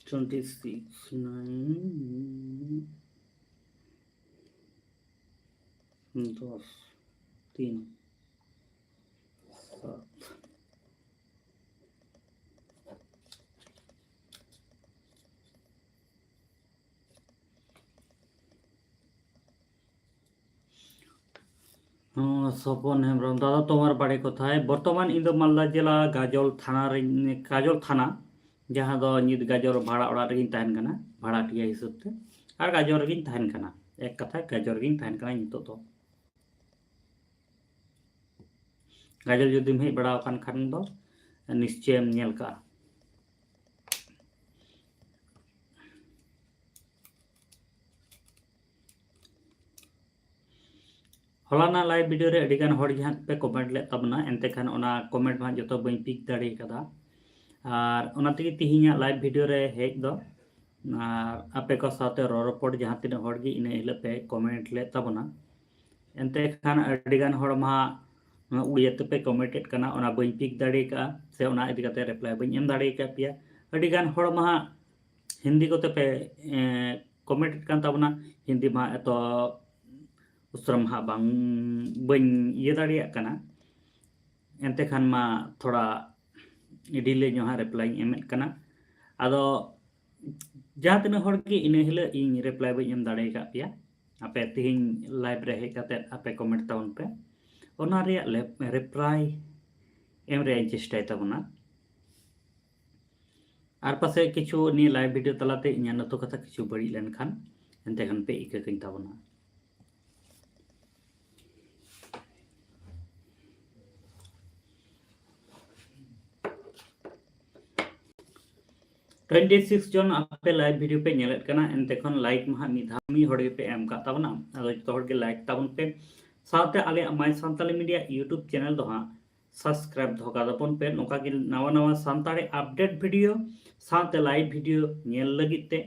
Twenty six, nine, ᱫᱚᱥ, ᱛᱤᱱ, ᱥᱟᱛ᱾ ᱦᱚᱸ, ᱥᱚᱯᱚᱱ ᱦᱮᱢᱵᱨᱚᱢ, ᱫᱟᱫᱟ ᱛᱳᱢᱟᱨ ᱵᱟᱲᱮ ᱠᱚᱛᱷᱟᱭ, ᱵᱚᱨᱛᱚᱢᱟᱱ ᱤᱧ ᱫᱚ ᱢᱟᱞᱫᱟ ᱡᱮᱞᱟ ᱜᱟᱡᱚᱞ ᱛᱷᱟᱱᱟ ᱨᱮᱧ, ᱜᱟᱡᱚᱞ ᱛᱷᱟᱱᱟ, ᱡᱟᱦᱟᱸ ᱫᱚ ᱱᱤᱛ ᱜᱟᱡᱚᱞ ᱵᱷᱟᱲᱟ ᱚᱲᱟᱜ ᱨᱮᱜᱮᱧ ᱛᱟᱦᱮᱱ ᱠᱟᱱᱟ, ᱵᱷᱟᱲᱟᱴᱤᱭᱟᱹ ᱦᱤᱥᱟᱹᱵ ᱛᱮ, ᱟᱨ ᱜᱟᱡᱚᱞ ᱨᱮᱜᱮᱧ ᱛᱟᱦᱮᱱ ᱠᱟᱱᱟ᱾ ᱮᱠ ᱠᱟᱛᱷᱟ, ᱜᱟᱡᱚᱞ ᱨᱮᱜᱮᱧ ᱛᱟᱦᱮᱱ ᱠᱟᱱᱟ ᱱᱤᱛᱚᱜ ᱫᱚ᱾ ᱜᱟᱡᱚᱞ ᱡᱩᱫᱤᱢ ᱦᱮᱡ ᱵᱟᱲᱟ ᱟᱠᱟᱱ ᱠᱷᱟᱱ ᱫᱚ ᱱᱤᱥᱪᱚᱭᱮᱢ ᱧᱮᱞ ᱠᱟᱜᱼᱟ᱾ ᱦᱚᱞᱟᱱᱟᱜ live video ᱨᱮ ᱟᱹᱰᱤ ᱜᱟᱱ ᱦᱚᱲ ᱜᱮ ᱦᱟᱸᱜ ᱯᱮ comment ᱞᱮᱫ ᱛᱟᱵᱚᱱᱟ, ᱮᱱᱛᱮ ᱠᱷᱟᱱ ᱚᱱᱟ comment ᱢᱟ ᱦᱟᱸᱜ ᱡᱚᱛᱚ ᱵᱟᱹᱧ pick ᱫᱟᱲᱮ ᱠᱟᱫᱟ᱾ ᱟᱨ ᱚᱱᱟ ᱛᱮᱜᱮ ᱛᱤᱦᱤᱧᱟᱜ live video ᱨᱮ ᱦᱮᱡ ᱫᱚ, ᱟᱨ ᱟᱯᱮ ᱠᱚ ᱥᱟᱶᱛᱮ ᱨᱚᱲ ᱨᱚᱯᱚᱲ ᱡᱟᱦᱟᱸ ᱛᱤᱱᱟᱹᱜ ᱦᱚᱲ ᱜᱮ ᱤᱱᱟᱹ ᱦᱤᱞᱳᱜ ᱯᱮ comment ᱞᱮᱫ ᱛᱟᱵᱚᱱᱟ, ᱮᱱᱛᱮ ᱠᱷᱟᱱ ᱟᱹᱰᱤ ᱜᱟᱱ ᱦᱚᱲ ᱢᱟ ᱱᱚᱣᱟ ᱩᱲᱤᱭᱟ ᱛᱮᱯᱮ comment ᱮᱫ ᱠᱟᱱᱟ, ᱚᱱᱟ ᱵᱟᱹᱧ pick ᱫᱟᱲᱮ ᱠᱟᱜᱼᱟ, ᱥᱮ ᱚᱱᱟ ᱤᱫᱤ ᱠᱟᱛᱮ reply ᱵᱟᱹᱧ ᱮᱢ ᱫᱟᱲᱮ ᱟᱠᱟᱫ ᱯᱮᱭᱟ᱾ ᱟᱹᱰᱤ ᱜᱟᱱ ᱦᱚᱲ ᱢᱟ ᱦᱟᱸᱜ ᱦᱤᱱᱫᱤ ᱠᱚᱛᱮ ᱯᱮ, ᱮᱸ, comment ᱮᱫ ᱠᱟᱱ ᱛᱟᱵᱚᱱᱟ, ᱦᱤᱱᱫᱤ ᱢᱟ ᱮᱛᱚ ᱩᱥᱨᱟᱹᱢ ᱦᱟᱸᱜ ᱵᱟᱝ, ᱵᱟᱹᱧ ᱤᱭᱟᱹ ᱫᱟᱲᱮᱭᱟᱜ ᱠᱟᱱᱟ, ᱮᱱᱛᱮ ᱠᱷᱟᱱ ᱢᱟ ᱛᱷᱚᱲᱟ delay ᱧᱚᱜ ᱦᱟᱸᱜ reply ᱤᱧ ᱮᱢᱮᱫ ᱠᱟᱱᱟ᱾ ᱟᱫᱚ ᱡᱟᱦᱟᱸ ᱛᱤᱱᱟᱹᱜ ᱦᱚᱲ ᱜᱮ ᱤᱱᱟᱹ ᱦᱤᱞᱳᱜ ᱤᱧ reply ᱵᱟᱹᱧ ᱮᱢ ᱫᱟᱲᱮ ᱟᱠᱟᱫ ᱯᱮᱭᱟ, ᱟᱯᱮ ᱛᱤᱦᱤᱧ live ᱨᱮ ᱦᱮᱡ ᱠᱟᱛᱮ ᱟᱯᱮ comment ᱛᱟᱵᱚᱱ ᱯᱮ, ᱚᱱᱟ ᱨᱮᱭᱟᱜ ᱞᱮ-, reply ᱮᱢ ᱨᱮᱭᱟᱜ ᱤᱧ ᱪᱮᱥᱴᱟᱭ ᱛᱟᱵᱚᱱᱟ᱾ ᱟᱨ ᱯᱟᱥᱮᱡ ᱠᱤᱪᱷᱩ ᱱᱤᱭᱟᱹ live video ᱛᱟᱞᱟᱛᱮ ᱤᱧᱟᱹᱜ ᱱᱟᱛᱩ ᱠᱟᱛᱷᱟ ᱠᱤᱪᱷᱩ ᱵᱟᱹᱲᱤᱡ ᱞᱮᱱᱠᱷᱟᱱ, ᱮᱱᱛᱮ ᱠᱷᱟᱱ ᱯᱮ ᱤᱠᱟᱹ ᱠᱟᱹᱧ ᱛᱟᱵᱚᱱᱟ᱾ Twenty six ᱡᱚᱱ ᱟᱯᱮ live video ᱯᱮ ᱧᱮᱞᱮᱫ ᱠᱟᱱᱟ, ᱮᱱᱛᱮ ᱠᱷᱚᱱ like ᱢᱟ ᱦᱟᱸᱜ ᱢᱤᱫ ᱫᱷᱟᱣ ᱢᱤᱫ ᱦᱚᱲ ᱜᱮᱯᱮ ᱮᱢ ᱠᱟᱜ ᱛᱟᱵᱚᱱᱟ᱾ ᱟᱫᱚ ᱡᱚᱛᱚ ᱦᱚᱲ ᱜᱮ like ᱛᱟᱵᱚᱱ ᱯᱮ, ᱥᱟᱶᱛᱮ ᱟᱞᱮᱭᱟᱜ My Santali Media YouTube channel ᱫᱚ ᱦᱟᱸᱜ subscribe ᱫᱚᱦᱚ ᱠᱟᱜ ᱛᱟᱵᱚᱱ ᱯᱮ᱾ ᱱᱚᱝᱠᱟ ᱜᱮ ᱱᱟᱣᱟ ᱱᱟᱣᱟ ᱥᱟᱱᱛᱟᱲᱤ update video ᱥᱟᱶᱛᱮ live video ᱧᱮᱞ ᱞᱟᱹᱜᱤᱫ ᱛᱮ,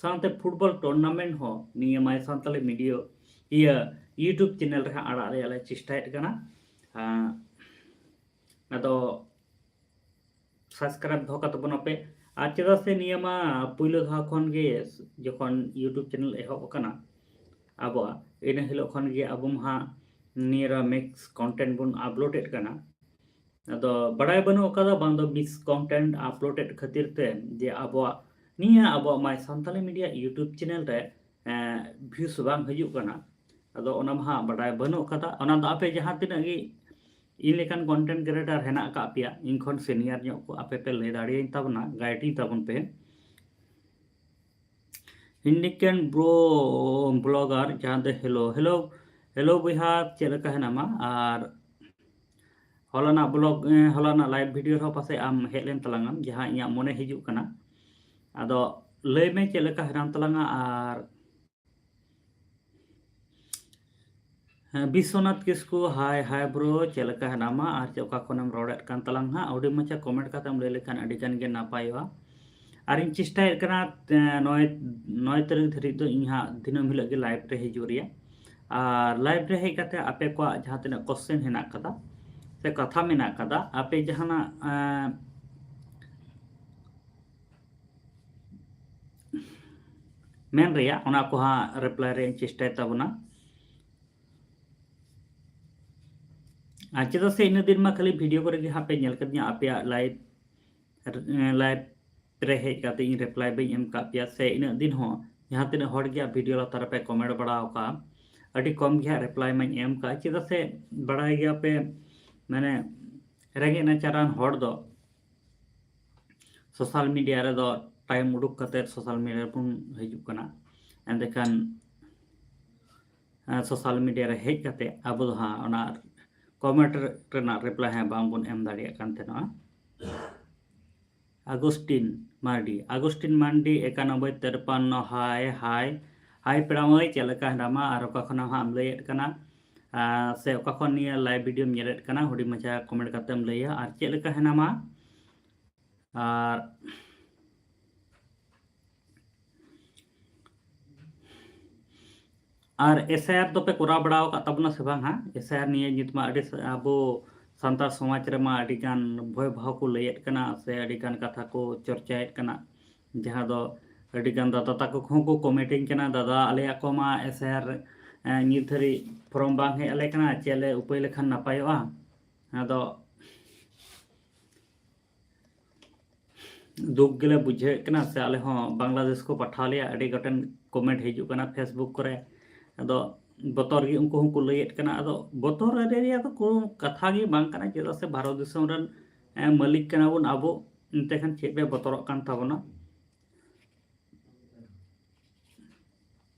ᱥᱟᱶᱛᱮ football tournament ᱦᱚᱸ ᱱᱤᱭᱟᱹ My Santali Media, ᱤᱭᱟᱹ, YouTube channel ᱨᱮ ᱦᱟᱸᱜ ᱟᱲᱟᱜ ᱨᱮᱭᱟᱜ ᱞᱮ ᱪᱮᱥᱴᱟᱭᱮᱫ ᱠᱟᱱᱟ᱾ ᱟᱸ, ᱟᱫᱚ subscribe ᱫᱚᱦᱚ ᱠᱟᱛᱮ ᱵᱚᱱ ᱟᱯᱮ᱾ ᱟᱨ ᱪᱮᱫᱟᱜ ᱥᱮ ᱱᱤᱭᱟᱹ ᱢᱟ ᱯᱩᱭᱞᱩ ᱫᱷᱟᱣ ᱠᱷᱚᱱ ᱜᱮ ᱡᱚᱠᱷᱚᱱ YouTube channel ᱮᱦᱚᱵ ᱟᱠᱟᱱᱟ ᱟᱵᱚᱣᱟᱜ, ᱤᱱᱟᱹ ᱦᱤᱞᱳᱜ ᱠᱷᱚᱱ ᱜᱮ ᱟᱵᱚ ᱢᱟ ᱦᱟᱸᱜ ᱱᱤᱭᱟᱹ ᱨᱮ mix content ᱵᱚᱱ upload ᱮᱫ ᱠᱟᱱᱟ᱾ ᱟᱫᱚ ᱵᱟᱲᱟᱭ ᱵᱟᱹᱱᱩᱜ ᱟᱠᱟᱫᱟ ᱵᱟᱝ ᱫᱚ mix content upload ᱮᱫ ᱠᱷᱟᱹᱛᱤᱨ ᱛᱮ ᱡᱮ ᱟᱵᱚᱣᱟᱜ ᱱᱤᱭᱟᱹ ᱟᱵᱚᱣᱟᱜ My Santali Media YouTube channel ᱨᱮ, ᱮᱸ, views ᱵᱟᱝ ᱦᱤᱡᱩᱜ ᱠᱟᱱᱟ᱾ ᱟᱫᱚ ᱚᱱᱟ ᱢᱟ ᱦᱟᱸᱜ ᱵᱟᱰᱟᱭ ᱵᱟᱹᱱᱩᱜ ᱟᱠᱟᱫᱟ᱾ ᱚᱱᱟ ᱫᱚ ᱟᱯᱮ ᱡᱟᱦᱟᱸ ᱛᱤᱱᱟᱹᱜ ᱜᱮ ᱤᱧ ᱞᱮᱠᱟᱱ content creator ᱦᱮᱱᱟᱜ ᱟᱠᱟᱫ ᱯᱮᱭᱟ, ᱤᱧ ᱠᱷᱚᱱ senior ᱧᱚᱜ ᱠᱚ ᱟᱯᱮ ᱯᱮ ᱞᱟᱹᱭ ᱫᱟᱲᱮᱭᱟᱹᱧ ᱛᱟᱵᱚᱱᱟ, guide ᱤᱧ ᱛᱟᱵᱚᱱ ᱯᱮ᱾ Indian bro blogger ᱡᱟᱦᱟᱸ ᱫᱚ hello, hello, hello ᱵᱚᱭᱦᱟ, ᱪᱮᱫ ᱞᱮᱠᱟ ᱦᱮᱱᱟᱢᱟ? ᱟᱨ ᱦᱚᱞᱟᱱᱟᱜ blog, ᱮᱸ, ᱦᱚᱞᱟᱱᱟᱜ live video ᱨᱮᱦᱚᱸ ᱯᱟᱥᱮᱡ ᱟᱢ ᱦᱮᱡ ᱞᱮᱱ ᱛᱟᱞᱟᱝᱟᱢ, ᱡᱟᱦᱟᱸ ᱤᱧᱟᱹᱜ ᱢᱚᱱᱮ ᱦᱤᱡᱩᱜ ᱠᱟᱱᱟ᱾ ᱟᱫᱚ ᱞᱟᱹᱭ ᱢᱮ ᱪᱮᱫ ᱞᱮᱠᱟ ᱦᱮᱱᱟᱢ ᱛᱟᱞᱟᱝᱟ, ᱟᱨ ᱵᱤᱥᱥᱚᱱᱟᱛᱷ ᱠᱤᱥᱠᱩ, ᱦᱟᱭ ᱦᱟᱭ ᱵᱨᱳ, ᱪᱮᱫ ᱞᱮᱠᱟ ᱦᱮᱱᱟᱢᱟ ᱟᱨ ᱪᱮᱫ, ᱚᱠᱟ ᱠᱷᱚᱱᱮᱢ ᱨᱚᱲᱮᱫ ᱠᱟᱱ ᱛᱟᱞᱟᱝ ᱦᱟᱸᱜ? ᱦᱩᱰᱤᱧ ᱢᱟᱪᱷᱟ ᱠᱚᱢᱮᱱᱴ ᱠᱟᱛᱮᱢ ᱞᱟᱹᱭ ᱞᱮᱠᱷᱟᱱ ᱟᱹᱰᱤ ᱜᱟᱱ ᱜᱮ ᱱᱟᱯᱟᱭᱚᱜᱼᱟ᱾ ᱟᱨᱤᱧ ᱪᱮᱥᱴᱟᱭᱮᱫ ᱠᱟᱱᱟ, ᱮᱸ, ᱱᱚᱭ ᱱᱚᱭ ᱛᱟᱹᱨᱤᱠᱷ ᱫᱷᱟᱹᱨᱤᱡ ᱫᱚ ᱤᱧ ᱦᱟᱸᱜ ᱫᱤᱱᱟᱹᱢ ᱦᱤᱞᱳᱜ ᱜᱮ ᱞᱟᱭᱤᱵᱷ ᱨᱮ ᱦᱤᱡᱩᱜ ᱨᱮᱭᱟᱜ᱾ ᱟᱨ ᱞᱟᱭᱤᱵᱷ ᱨᱮ ᱦᱮᱡ ᱠᱟᱛᱮ ᱟᱯᱮ ᱠᱚᱣᱟᱜ ᱡᱟᱦᱟᱸ ᱛᱤᱱᱟᱹᱜ ᱠᱚᱥᱪᱮᱱ ᱦᱮᱱᱟᱜ ᱠᱟᱫᱟ ᱥᱮ ᱠᱟᱛᱷᱟ ᱢᱮᱱᱟᱜ ᱠᱟᱫᱟ, ᱟᱯᱮ ᱡᱟᱦᱟᱱᱟᱜ, ᱮᱸ, ᱢᱮᱱ ᱨᱮᱭᱟᱜ, ᱚᱱᱟ ᱠᱚ ᱦᱟᱸᱜ ᱨᱤᱯᱞᱟᱭ ᱨᱮᱭᱟᱜ ᱤᱧ ᱪᱮᱥᱴᱟᱭ ᱛᱟᱵᱚᱱᱟ᱾ ᱟᱨ ᱪᱮᱫᱟᱜ ᱥᱮ ᱤᱱᱟᱹᱜ ᱫᱤᱱ ᱢᱟ ᱠᱷᱟᱹᱞᱤ ᱵᱷᱤᱰᱤᱭᱳ ᱠᱚᱨᱮ ᱜᱮ ᱦᱟᱸᱜ ᱯᱮ ᱧᱮᱞ ᱠᱟᱫᱤᱧᱟ, ᱟᱯᱮᱭᱟᱜ ᱞᱟᱭᱤᱵᱷ, ᱞᱟᱭᱤᱵᱷ ᱨᱮ ᱦᱮᱡ ᱠᱟᱛᱮ ᱤᱧ ᱨᱤᱯᱞᱟᱭ ᱵᱟᱹᱧ ᱮᱢ ᱠᱟᱜ ᱯᱮᱭᱟ, ᱥᱮ ᱤᱱᱟᱹᱜ ᱫᱤᱱ ᱦᱚᱸ ᱡᱟᱦᱟᱸ ᱛᱤᱱᱟᱹᱜ ᱦᱚᱲ ᱜᱮ ᱦᱟᱸᱜ ᱵᱷᱤᱰᱤᱭᱳ ᱞᱟᱛᱟᱨ ᱨᱮᱯᱮ ᱠᱚᱢᱮᱱᱴ ᱵᱟᱲᱟ ᱟᱠᱟᱫᱼᱟ, ᱟᱹᱰᱤ ᱠᱚᱢ ᱜᱮ ᱦᱟᱸᱜ ᱨᱤᱯᱞᱟᱭ ᱢᱟᱧ ᱮᱢ ᱠᱟᱜᱼᱟ᱾ ᱪᱮᱫᱟᱜ ᱥᱮ ᱵᱟᱲᱟᱭ ᱜᱮᱭᱟ ᱯᱮ, ᱢᱟᱱᱮ, ᱨᱮᱸᱜᱮᱡ ᱱᱟᱪᱟᱨᱟᱱ ᱦᱚᱲ ᱫᱚ ᱥᱳᱥᱟᱞ ᱢᱤᱰᱤᱭᱟ ᱨᱮᱫᱚ ᱴᱟᱭᱤᱢ ᱩᱰᱩᱠ ᱠᱟᱛᱮ ᱥᱳᱥᱟᱞ ᱢᱤᱰᱤᱭᱟ ᱨᱮᱵᱚᱱ ᱦᱤᱡᱩᱜ ᱠᱟᱱᱟ᱾ ᱮᱸᱰᱮᱠᱷᱟᱱ, ᱮᱸ, ᱥᱳᱥᱟᱞ ᱢᱤᱰᱤᱭᱟ ᱨᱮ ᱦᱮᱡ ᱠᱟᱛᱮ ᱟᱵᱚ ᱫᱚ ᱦᱟᱸᱜ ᱚᱱᱟ ᱠᱚᱢᱮᱱᱴ ᱨᱮᱱᱟᱜ ᱨᱤᱯᱞᱟᱭ ᱦᱚᱸ ᱵᱟᱝᱵᱚᱱ ᱮᱢ ᱫᱟᱲᱮᱭᱟᱜ ᱠᱟᱱ ᱛᱟᱦᱮᱱᱚᱜᱼᱟ᱾ ᱟᱜᱩᱥᱴᱤᱱ ᱢᱟᱨᱰᱤ, ᱟᱜᱩᱥᱴᱤᱱ ᱢᱟᱨᱰᱤ ᱮᱠᱟᱱᱚᱵᱵᱳᱭ ᱛᱮᱨᱯᱟᱱᱱᱚ, ᱦᱟᱭ, ᱦᱟᱭ, ᱦᱟᱭ ᱯᱮᱲᱟ ᱢᱟᱹᱭ, ᱪᱮᱫ ᱞᱮᱠᱟ ᱦᱮᱱᱟᱢᱟ ᱟᱨ ᱚᱠᱟ ᱠᱷᱚᱱᱟᱜ ᱦᱟᱸᱜ ᱮᱢ ᱞᱟᱹᱭᱮᱫ ᱠᱟᱱᱟ? ᱟᱨ ᱥᱮ ᱚᱠᱟ ᱠᱷᱚᱱ ᱱᱤᱭᱟᱹ ᱞᱟᱭᱤᱵᱷ ᱵᱷᱤᱰᱤᱭᱳᱢ ᱧᱮᱞᱮᱫ ᱠᱟᱱᱟ? ᱦᱩᱰᱤᱧ ᱢᱟᱪᱷᱟ ᱠᱚᱢᱮᱱᱴ ᱠᱟᱛᱮᱢ ᱞᱟᱹᱭᱟ᱾ ᱟᱨ ᱪᱮᱫ ᱞᱮᱠᱟ ᱦᱮᱱᱟᱢᱟ? ᱟᱨ, ᱟᱨ ᱮᱥ ᱟᱭ ᱟᱨ ᱫᱚᱯᱮ ᱠᱚᱨᱟᱣ ᱵᱟᱲᱟ ᱟᱠᱟᱫ ᱛᱟᱵᱚᱱᱟ ᱥᱮ ᱵᱟᱝ ᱦᱟᱸᱜ? ᱮᱥ ᱟᱭ ᱟᱨ ᱱᱤᱭᱟᱹ ᱱᱤᱛ ᱢᱟ ᱟᱹᱰᱤ ᱥᱟ-, ᱟᱵᱚ ᱥᱟᱱᱛᱟᱲ ᱥᱚᱢᱟᱡᱽ ᱨᱮᱢᱟ ᱟᱹᱰᱤ ᱜᱟᱱ ᱵᱷᱚᱭ ᱵᱷᱟᱣ ᱠᱚ ᱞᱟᱹᱭᱮᱫ ᱠᱟᱱᱟ ᱥᱮ ᱟᱹᱰᱤ ᱜᱟᱱ ᱠᱟᱛᱷᱟ ᱠᱚ ᱪᱚᱨᱪᱟᱭᱮᱫ ᱠᱟᱱᱟ, ᱡᱟᱦᱟᱸ ᱫᱚ ᱟᱹᱰᱤ ᱜᱟᱱ ᱫᱟᱫᱟ ᱛᱟᱠᱚ ᱠᱚᱦᱚᱸ ᱠᱚ ᱠᱚᱢᱮᱱᱴᱤᱧ ᱠᱟᱱᱟ, "ᱫᱟᱫᱟ, ᱟᱞᱮᱭᱟᱜ ᱠᱚᱢᱟ ᱮᱥ ᱟᱭ ᱟᱨ, ᱮᱸ, ᱱᱤᱛ ᱫᱷᱟᱹᱨᱤᱡ ᱯᱷᱨᱚᱢ ᱵᱟᱝ ᱦᱮᱡ ᱟᱞᱮ ᱠᱟᱱᱟ, ᱪᱮᱫ ᱞᱮ ᱩᱯᱟᱹᱭ ᱞᱮᱠᱷᱟᱱ ᱱᱟᱯᱟᱭᱚᱜᱼᱟ?" ᱟᱫᱚ ᱫᱩᱠ ᱜᱮᱞᱮ ᱵᱩᱡᱷᱟᱹᱣᱮᱫ ᱠᱟᱱᱟ, ᱥᱮ ᱟᱞᱮ ᱦᱚᱸ ᱵᱟᱝᱞᱟᱫᱮᱥ ᱠᱚ ᱯᱟᱴᱷᱟᱣ ᱞᱮᱭᱟ, ᱟᱹᱰᱤ ᱜᱚᱴᱮᱱ ᱠᱚᱢᱮᱱᱴ ᱦᱤᱡᱩᱜ ᱠᱟᱱᱟ ᱯᱷᱮᱥᱵᱩᱠ ᱠᱚᱨᱮ᱾ ᱟᱫᱚ ᱵᱚᱛᱚᱨ ᱜᱮ ᱩᱱᱠᱩ ᱦᱚᱸᱠᱚ ᱞᱟᱹᱭᱮᱫ ᱠᱟᱱᱟ᱾ ᱟᱫᱚ ᱵᱚᱛᱚᱨ ᱨᱮᱭᱟᱜ ᱫᱚ ᱠᱳᱱᱳ ᱠᱟᱛᱷᱟ ᱜᱮ ᱵᱟᱝ ᱠᱟᱱᱟ, ᱪᱮᱫᱟᱜ ᱥᱮ ᱵᱷᱟᱨᱚᱛ ᱫᱤᱥᱚᱢ ᱨᱮᱱ, ᱮ, ᱢᱟᱹᱞᱤᱠ ᱠᱟᱱᱟ ᱵᱚᱱ ᱟᱵᱚ, ᱮᱱᱛᱮ ᱠᱷᱟᱱ ᱪᱮᱫ ᱯᱮ ᱵᱚᱛᱚᱨᱚᱜ ᱠᱟᱱ ᱛᱟᱵᱚᱱᱟ?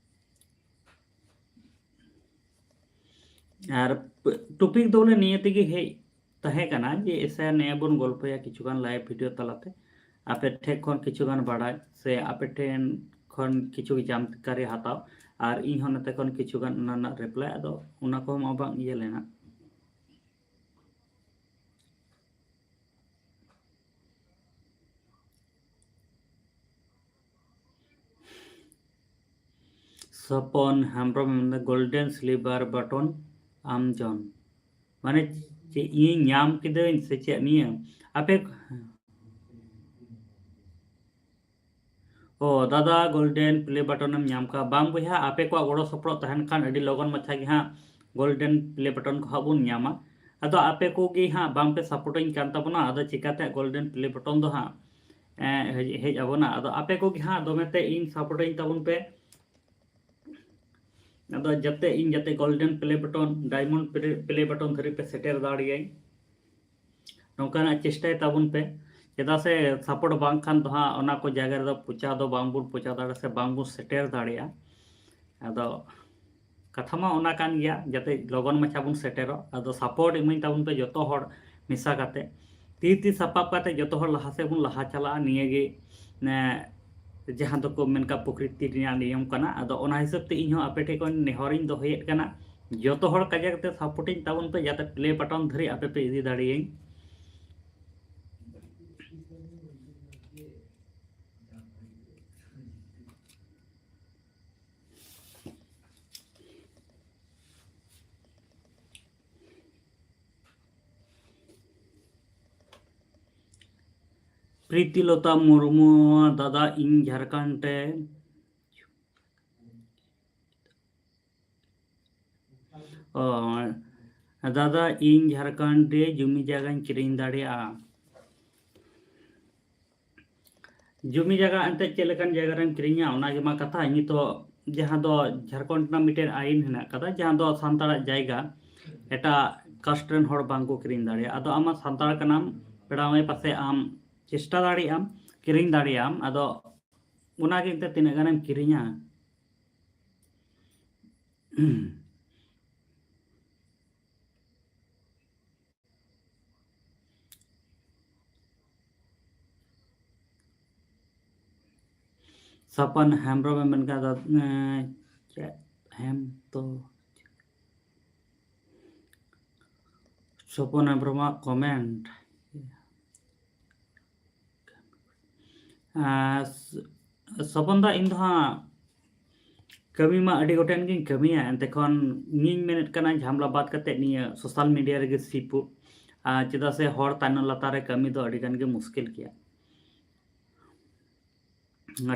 ᱟᱨ ᱯ-, ᱴᱚᱯᱤᱠ ᱫᱚ ᱵᱚᱞᱮ ᱱᱤᱭᱟᱹ ᱛᱮᱜᱮ ᱦᱮᱡ ᱛᱟᱦᱮᱸ ᱠᱟᱱᱟ ᱡᱮ ᱮᱥ ᱟᱭ ᱟᱨ ᱱᱤᱭᱟᱹ ᱵᱚᱱ ᱜᱚᱞᱯᱚᱭᱟ ᱠᱤᱪᱷᱩ ᱜᱟᱱ ᱞᱟᱭᱤᱵᱷ ᱵᱷᱤᱰᱤᱭᱳ ᱛᱟᱞᱟᱛᱮ, ᱟᱯᱮ ᱴᱷᱮᱱ ᱠᱷᱚᱱ ᱠᱤᱪᱷᱩ ᱜᱟᱱ ᱵᱟᱲᱟᱭ ᱥᱮ ᱟᱯᱮ ᱴᱷᱮᱱ ᱠᱷᱚᱱ ᱠᱤᱪᱷᱩ ᱡᱟᱱᱠᱟᱨᱤ ᱦᱟᱛᱟᱣ᱾ ᱟᱨ ᱤᱧ ᱦᱚᱸ ᱱᱚᱛᱮ ᱠᱷᱚᱱ ᱠᱤᱪᱷᱩ ᱜᱟᱱ ᱚᱱᱟ ᱨᱮᱱᱟᱜ ᱨᱤᱯᱞᱟᱭ, ᱟᱫᱚ ᱚᱱᱟ ᱠᱚᱦᱚᱸ ᱢᱟ ᱵᱟᱝ ᱤᱭᱟᱹ ᱞᱮᱱᱟ᱾ ᱥᱚᱯᱚᱱ ᱦᱮᱢᱵᱨᱚᱢ ᱢᱮᱱᱫᱟ, "ᱜᱳᱞᱰᱮᱱ ᱥᱤᱞᱤᱵᱷᱟᱨ ᱵᱟᱴᱚᱱ ᱟᱢ ᱡᱚᱱ", ᱢᱟᱱᱮ ᱪᱮᱫ ᱤᱧ ᱧᱟᱢ ᱠᱤᱫᱟᱹᱧ ᱥᱮ ᱪᱮᱫ ᱱᱤᱭᱟᱹ? ᱟᱯᱮ ᱚ, ᱫᱟᱫᱟ, ᱜᱳᱞᱰᱮᱱ ᱯᱞᱮ ᱵᱟᱴᱚᱱ ᱮᱢ ᱧᱟᱢ ᱠᱟᱜᱼᱟ? ᱵᱟᱝ ᱵᱚᱭᱦᱟ, ᱟᱯᱮ ᱠᱚᱣᱟᱜ ᱜᱚᱲᱚ ᱥᱚᱯᱚᱦᱚᱫ ᱛᱟᱦᱮᱱ ᱠᱷᱟᱱ ᱟᱹᱰᱤ ᱞᱚᱜᱚᱱ ᱢᱟᱪᱷᱟ ᱜᱮ ᱦᱟᱸᱜ ᱜᱳᱞᱰᱮᱱ ᱯᱞᱮ ᱵᱟᱴᱚᱱ ᱠᱚ ᱦᱟᱸᱜ ᱵᱚᱱ ᱧᱟᱢᱟ᱾ ᱟᱫᱚ ᱟᱯᱮ ᱠᱚᱜᱮ ᱦᱟᱸᱜ ᱵᱟᱝ ᱯᱮ ᱥᱟᱯᱳᱨᱴᱟᱹᱧ ᱠᱟᱱ ᱛᱟᱵᱚᱱᱟ, ᱟᱫᱚ ᱪᱤᱠᱟᱛᱮ ᱜᱳᱞᱰᱮᱱ ᱯᱞᱮ ᱵᱟᱴᱚᱱ ᱫᱚ ᱦᱟᱸᱜ, ᱮᱸ, ᱦᱮᱡ, ᱦᱮᱡ ᱟᱵᱚᱱᱟ? ᱟᱫᱚ ᱟᱯᱮ ᱠᱚᱜᱮ ᱦᱟᱸᱜ ᱫᱚᱢᱮ ᱛᱮ ᱤᱧ ᱥᱟᱯᱳᱨᱴᱟᱹᱧ ᱛᱟᱵᱚᱱ ᱯᱮ᱾ ᱟᱫᱚ ᱡᱟᱛᱮ ᱤᱧ ᱡᱟᱛᱮ golden play button, diamond play, play button ᱫᱷᱟᱹᱨᱤᱡ ᱯᱮ ᱥᱮᱴᱮᱨ ᱫᱟᱲᱮᱭᱟᱹᱧ, ᱱᱚᱝᱠᱟᱱᱟᱜ ᱪᱮᱥᱴᱟᱭ ᱛᱟᱵᱚᱱ ᱯᱮ᱾ ᱪᱮᱫᱟᱜ ᱥᱮ ᱥᱟᱯᱳᱨᱴ ᱵᱟᱝᱠᱷᱟᱱ ᱫᱚ ᱦᱟᱸᱜ ᱚᱱᱟ ᱠᱚ ᱡᱟᱭᱜᱟ ᱨᱮᱫᱚ ᱯᱳᱸᱪᱷᱟᱣ ᱫᱚ ᱵᱟᱝᱵᱚᱱ ᱯᱳᱸᱪᱷᱟᱣ ᱫᱟᱲᱮᱭᱟᱜᱼᱟ ᱥᱮ ᱵᱟᱝᱵᱚᱱ ᱥᱮᱴᱮᱨ ᱫᱟᱲᱮᱭᱟᱜᱼᱟ᱾ ᱟᱫᱚ ᱠᱟᱛᱷᱟ ᱢᱟ ᱚᱱᱟ ᱠᱟᱱ ᱜᱮᱭᱟ, ᱡᱟᱛᱮ ᱞᱚᱜᱚᱱ ᱢᱟᱪᱷᱟ ᱵᱚᱱ ᱥᱮᱴᱮᱨᱚᱜ᱾ ᱟᱫᱚ ᱥᱟᱯᱳᱨᱴ ᱤᱢᱟᱹᱧ ᱛᱟᱵᱚᱱ ᱯᱮ ᱡᱚᱛᱚ ᱦᱚᱲ ᱢᱮᱥᱟ ᱠᱟᱛᱮ, ᱛᱤ ᱛᱤ ᱥᱟᱯᱟᱵ ᱠᱟᱛᱮ ᱡᱚᱛᱚ ᱦᱚᱲ ᱞᱟᱦᱟ ᱥᱮᱫ ᱵᱚᱱ ᱞᱟᱦᱟ ᱪᱟᱞᱟᱜᱼᱟ᱾ ᱱᱤᱭᱟᱹ ᱜᱮ, ᱮ, ᱡᱟᱦᱟᱸ ᱫᱚᱠᱚ ᱢᱮᱱ ᱠᱟᱜ ᱯᱨᱚᱠᱨᱤᱛᱤ ᱨᱮᱱᱟᱜ ᱱᱤᱭᱚᱢ ᱠᱟᱱᱟ᱾ ᱟᱫᱚ ᱚᱱᱟ ᱦᱤᱥᱟᱹᱵ ᱛᱮ ᱤᱧ ᱦᱚᱸ ᱟᱯᱮ ᱴᱷᱮᱱ ᱠᱷᱚᱱ ᱱᱮᱦᱚᱨᱤᱧ ᱫᱚᱦᱚᱭᱮᱫ ᱠᱟᱱᱟ, ᱡᱚᱛᱚ ᱦᱚᱲ ᱠᱟᱡᱟᱠ ᱛᱮ ᱥᱟᱯᱳᱨᱴᱤᱧ ᱛᱟᱵᱚᱱ ᱯᱮ, ᱡᱟᱛᱮ ᱯᱞᱮ ᱵᱟᱴᱚᱱ ᱫᱷᱟᱹᱨᱤᱡ ᱟᱯᱮ ᱯᱮ ᱤᱫᱤ ᱫᱟᱲᱮᱭᱟᱹᱧ᱾ ᱯᱨᱤᱛᱤᱞᱚᱛᱟ ᱢᱩᱨᱢᱩ, ᱫᱟᱫᱟ, ᱤᱧ ᱡᱷᱟᱲᱠᱷᱚᱸᱰ ᱨᱮ, ᱚ, ᱫᱟᱫᱟ, ᱤᱧ ᱡᱷᱟᱲᱠᱷᱚᱸᱰ ᱨᱮ ᱡᱩᱢᱤ ᱡᱟᱭᱜᱟᱧ ᱠᱤᱨᱤᱧ ᱫᱟᱲᱮᱭᱟᱜᱼᱟ? ᱡᱩᱢᱤ ᱡᱟᱭᱜᱟ ᱮᱱᱛᱮᱫ ᱪᱮᱫ ᱞᱮᱠᱟᱱ ᱡᱟᱭᱜᱟ ᱨᱮᱢ ᱠᱤᱨᱤᱧᱟ, ᱚᱱᱟ ᱜᱮᱢᱟ ᱠᱟᱛᱷᱟ᱾ ᱱᱤᱛᱚᱜ ᱡᱟᱦᱟᱸ ᱫᱚ ᱡᱷᱟᱲᱠᱷᱚᱸᱰ ᱨᱮᱱᱟᱜ ᱢᱤᱫᱴᱮᱱ ᱟᱭᱤᱱ ᱦᱮᱱᱟᱜ ᱠᱟᱫᱟ, ᱡᱟᱦᱟᱸ ᱫᱚ ᱥᱟᱱᱛᱟᱲᱟᱜ ᱡᱟᱭᱜᱟ ᱮᱴᱟᱜ ᱠᱟᱥᱴ ᱨᱮᱱ ᱦᱚᱲ ᱵᱟᱝ ᱠᱚ ᱠᱤᱨᱤᱧ ᱫᱟᱲᱮᱭᱟᱜᱼᱟ᱾ ᱟᱫᱚ ᱟᱢᱟᱜ ᱥᱟᱱᱛᱟᱲ ᱠᱟᱱᱟᱢ, ᱯᱮᱲᱟ ᱢᱟᱹᱭ, ᱯᱟᱥᱮ ᱟᱢ ᱪᱮᱥᱴᱟ ᱫᱟᱲᱮᱭᱟᱜ ᱟᱢ, ᱠᱤᱨᱤᱧ ᱫᱟᱲᱮᱭᱟᱜ ᱟᱢ᱾ ᱟᱫᱚ ᱚᱱᱟᱜᱮ ᱮᱱᱛᱮᱫ ᱛᱤᱱᱟᱹᱜ ᱜᱟᱱᱮᱢ ᱠᱤᱨᱤᱧᱟ? ᱥᱟᱯᱟᱱ ᱦᱮᱢᱵᱨᱚᱢ ᱮ ᱢᱮᱱ ᱠᱟᱫᱟ, ᱮᱸ, ᱪᱮᱫ ᱦᱮᱢ ᱛᱚ ᱥᱚᱯᱚᱱ ᱦᱮᱢᱵᱨᱚᱢᱟᱜ ᱠᱚᱢᱮᱱᱴ᱾ ᱟᱨ ᱥᱚᱯᱚᱱ ᱫᱟ, ᱤᱧ ᱫᱚ ᱦᱟᱸᱜ ᱠᱟᱹᱢᱤ ᱢᱟ ᱟᱹᱰᱤ ᱜᱚᱴᱮᱱ ᱜᱤᱧ ᱠᱟᱹᱢᱤᱭᱟ, ᱮᱱᱛᱮ ᱠᱷᱚᱱ ᱤᱧᱤᱧ ᱢᱮᱱᱮᱫ ᱠᱟᱱᱟ, ᱡᱷᱟᱢᱞᱟ ᱵᱟᱫ ᱠᱟᱛᱮ ᱱᱤᱭᱟᱹ ᱥᱳᱥᱟᱞ ᱢᱤᱰᱤᱭᱟ ᱨᱮᱜᱮ ᱥᱤᱯᱩ᱾ ᱟᱨ ᱪᱮᱫᱟᱜ ᱥᱮ ᱦᱚᱲ ᱛᱟᱭᱱᱚᱢ ᱞᱟᱛᱟᱨ ᱨᱮ ᱠᱟᱹᱢᱤ ᱫᱚ ᱟᱹᱰᱤ ᱜᱟᱱ ᱜᱮ ᱢᱩᱥᱠᱤᱞ ᱜᱮᱭᱟ᱾